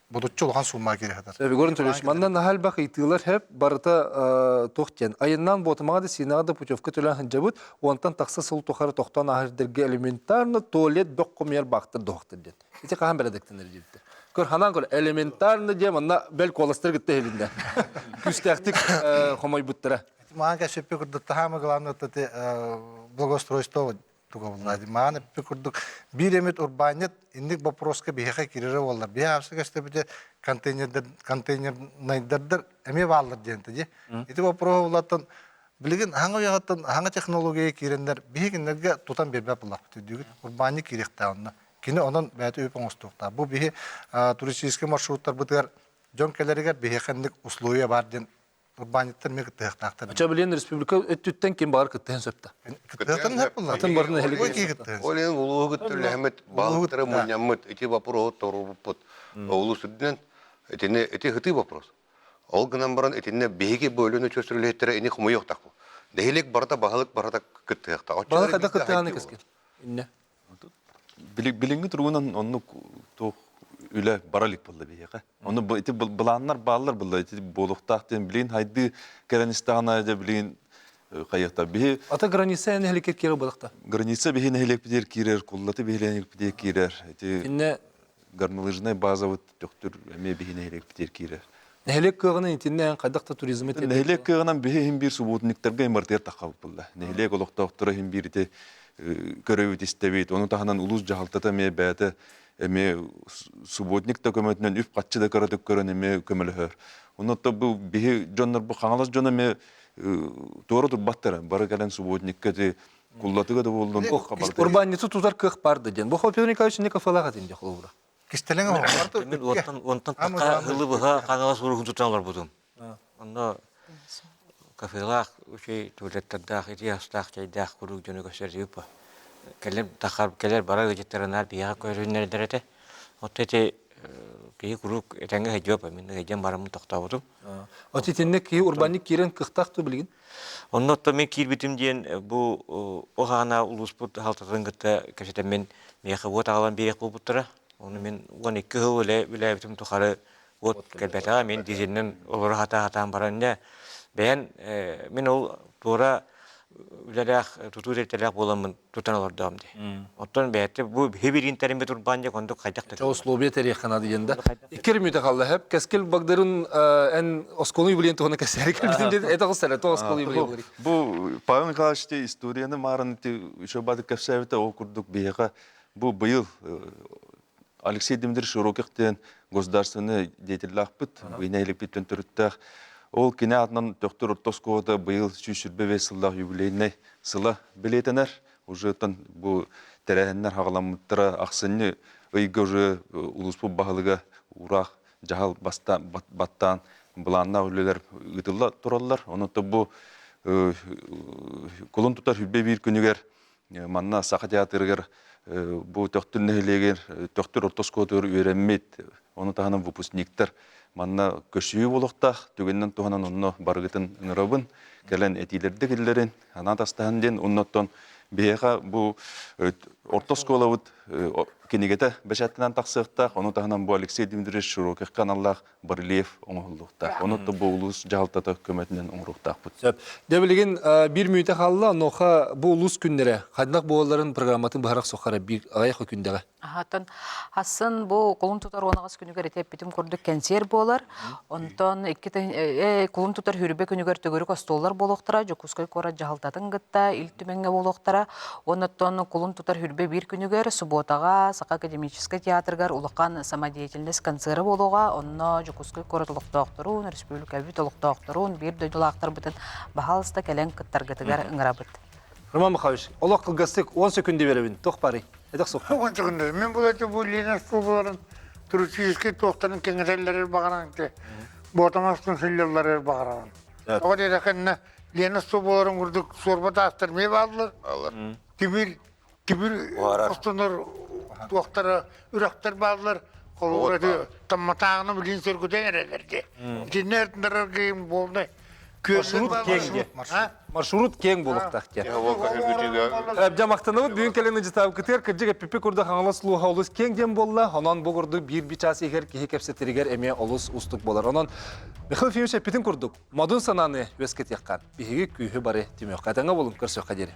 ботуччу улахан сууммаҕа киирэ сытар. Егор Анатольевич, манна наһаа элбэх ыйытыылар хэп барыта туох диэн. Айаннаан Буотамаҕа да Сиинэҕэ да путевка төлөөн сылдьабыт, уонтан тахса сыл тухары тохтоон ааһар элементарно туалет бөх хомуйар баахтар доһохтор диэн. Ити хаһан бэрэдэктэнэр диэбиттэр. Көр, ханаан көр, элементарно диэн манна бэл куоластар кытта иһилиннэ. Күүстээхтик хомойбуттара. Маан кэсеппи курдук таһаама главное благоустройство туга булла. Маан эппи курдук биир эмит урбаанньыт инник вопроска биһиэхэ киирэрэ буоллар. Биһи аапса көстөбүтэ контейнердар контейнернайдардар эмиэ бааллар диэн дии. Ити вопроһу булаттан билигин хаҥа уйаҕыттан хаҥа технология киирэннэр биһи кинилэргэ тутан биэрбэт буллахпыт өйдүүгүт. Урбаанньык киириэхтээх онно. Кини онон бэйэтэ үп оҥостуохтаах. Бу биһи туристическай маршруттарбытыгар дьон кэлэригэр биһиэхэ инник условия баар диэн урбаанньыттар эмиэ кыттыһыахтаахтар. Ача билиэн республика өттүттэн ким баҕар кыттыһан сөп да. Кыттыһан сөп булла. Атын барын нэһилик. Ол иһин улууһу кыттыллэһэммит, баһылыктары мунньаммыт, ити вопроһу торуурбуппут. Улуус үрдүнэн итини ити хытыы вопрос. Ол гынан баран итиннэ биһиги бөлүнү чөсүрүлэһиттэрэ ини хомуйуохтаах. Нэһилиэк барыта баһылык барыта кыттыһыахтаах. Баһылык хайдах кыттыһаны кэскил? Инне. Билиҥҥи туругунан оннук туох үлэ бара илик буолла биһиэхэ. Ону ити былааннар бааллар буолла ити буолуохтаах диэн билигин хайдыы кэлэн истэҕинэ дьэ билигин хайыахта биһи Ата граница нэһиликкэ киирэр буолахта. Граница биһи нэһилиэкпитигэр киирэр, Куллаты биһи нэһилиэкпитигэр киирэр. Ити Инне горнолыжнай базабыт Төхтүр эмиэ биһи нэһилиэкпитигэр киирэр. Нэһилиэк кыаҕынан итиннэ хайдах да туризмы Нэһилиэк кыаҕынан биһи иһин биир субуотунниктарга имартыгар таххабыт буолла. Нэһилиэк олохтоохторо иһин биир ити көрөбүт истэбит. Ону таһынан улуус дьаһалтата эмиэ бэйэтэ эмиэ субботник да көмөтүнэн үп-харчы да кыратык көрөн эмиэ көмөлөһөр. Онно бу биһи дьоннор бу Хаҥалас дьоно эмиэ туора турбаттара. Бары кэлэн субботникка ити куллатыга да буоллун. Урбаанньыты тутар кыах бар да диэн. Бу Петр Николаевич не кафелаах этин дии холобура. Кистэлэҥ Мен уонтан уонтан тахха һылы быһа Хаҥалас уруһун тутан олорбутум. Онно кафелаах, үчүгэй туалеттардаах, итии астаах, чэйдээх куруук дьону көрсөр ба. Кэлэр тахар кэлэр барар ыалдьыттарынаар биһиэхэ көрүннэрдэр этэ. Оттон ити киһи куруук этэҥҥэ сылдьыа мин ыалдьан бараммын тохтообутум. От итиннэ киһи урбаанньык киирэн кыахтаах дуу билигин? Онно оттон мин киирбитим диэн бу ол хаана улууспут халтатын кытта кэпсэтэммин миэхэ уот аҕалан биэриэх буолбуттара. Ону мин 12 сыл үлэлээбитим тухары уот кэлбэтэҕэ. Мин дизелинэн олоро сатаан баран дьэ бэйэн мин ол туора үлэлээх тутуу тэрилтэлээх буоламмын тутан олордоом дии. Оттон бэйэтэ бу хибирин тэриммит урбаан дьэ кондук хайдах да условия тэриэххэ наада диэн да. Икки мүтэ халла хэп кэскил Багдырын эн оскуолу юбилейын туһуна кэсээри кэлбитин диэн это оскуола то оскуола юбилей Бу Павел Николаевич историяны маарын еще бады кэпсээбитэ ол курдук биһиэхэ бу быйыл Алексей Дмитриевич Широких диэн государственный деятеллаахпыт, нэһиликпиттэн төрүттээх. Ол кини аатынан Төхтүр орто оскуолата быйыл 125 сыллаах юбилейнай сыла бэлиэтэнэр. Уже бу тэрээһиннэр хаҕаламмыттара ахсынньы ыйга уже улууспут баһылыга уураах дьаһал баттаан былааннаах үлэлэр ыытылла тураллар. Онон бу кулун тутар хүббэ биир күнүгэр манна Саха театрыгар бу Төхтүр нэһилиэгэр Төхтүр орто оскуолатыгар үөрэммит, ону таһынан выпускниктар манна көрсүһүү буолуохтаах. Түгэнинэн туһанан онно барыгытын ыҥырабын, кэлэн этиилэрдэ киллэрин, анаат астаһын диэн оннуттан биһиэхэ бу орто оскуолабыт кинигэтэ бэчээттэнэн тахсыахтаах. Ону таһынан бу Алексей Дмитриевич Широкихка аналлаах барельеф оҥоһуллуохтаах. Ону бу улуус дьаһалтата көмөтүнэн оҥоруохтаахпыт. Сөп. Дьэ билигин биир мүнүүтэ хаалла, онуоха бу улуус күннэрэ хайдах буолалларын программатын быһарах сохара биир аҕыйах күндэҕэ. Аһатан Хассын бу кулун тутар уонаҕас күнүгэр ити эппитим курдук кэнсиэр буолар. Онтон икки кулун тутар хүрбэ күнүгэр төгүрүк остуоллар буолуохтара, Дьокуускай куорат дьаһалтатын кытта Ил Түмэҥҥэ буолуохтара. Оннуттан кулун тутар хүрбэ биир күнүгэр субуотаҕа Саха академическай театрыгар улахан самодеятельность концера буолуоҕа. Онно Дьокуускай куорат олохтоохторун, республикабыт олохтоохторун, биир дойдулаахтарбытын баһаалыста кэлэн кыттаргытыгар ыҥырабыт. Роман Михайлович, олох кылгастык 10 секунда беребин. Туох барый? Эдэх суох. 10 секунда. Мен бұл эти бу Лена столбаларын туристический туохтарын кеңетеллер баҕаран те. Ботамастын сыллаллар баҕаран. Тоҕо диэтэххинэ, Лена боларын курдук суорба таастар эмиэ бааллар. Тимир, тимир хостонор туохтара үрэхтэр бааллар. Холобура тамматааҕына билин сөргүтэн эрэллэр дии. Итиннэ эрдэрэргийим буолнай. Маршрут киэҥ диэ. Маршрут киэҥ буолуохтаах диэн. Дьэ махтанабыт бүгүн кэлэн ыдьытаабыкытыгар кырдьык эппиппит курдук Хаҥалас улууһа олус киэҥ диэн буолла. Онон бу курдук биир чаас иһигэр киһи кэпсэтэригэр эмиэ олус уустук буолар. Онон Михаил Ефимович эппитин курдук, модун санааны үөскэтиэххэ, биһиги күүһү бары түмүөххэ. Этэҥҥэ буолуҥ, көрсүөххэ диэри.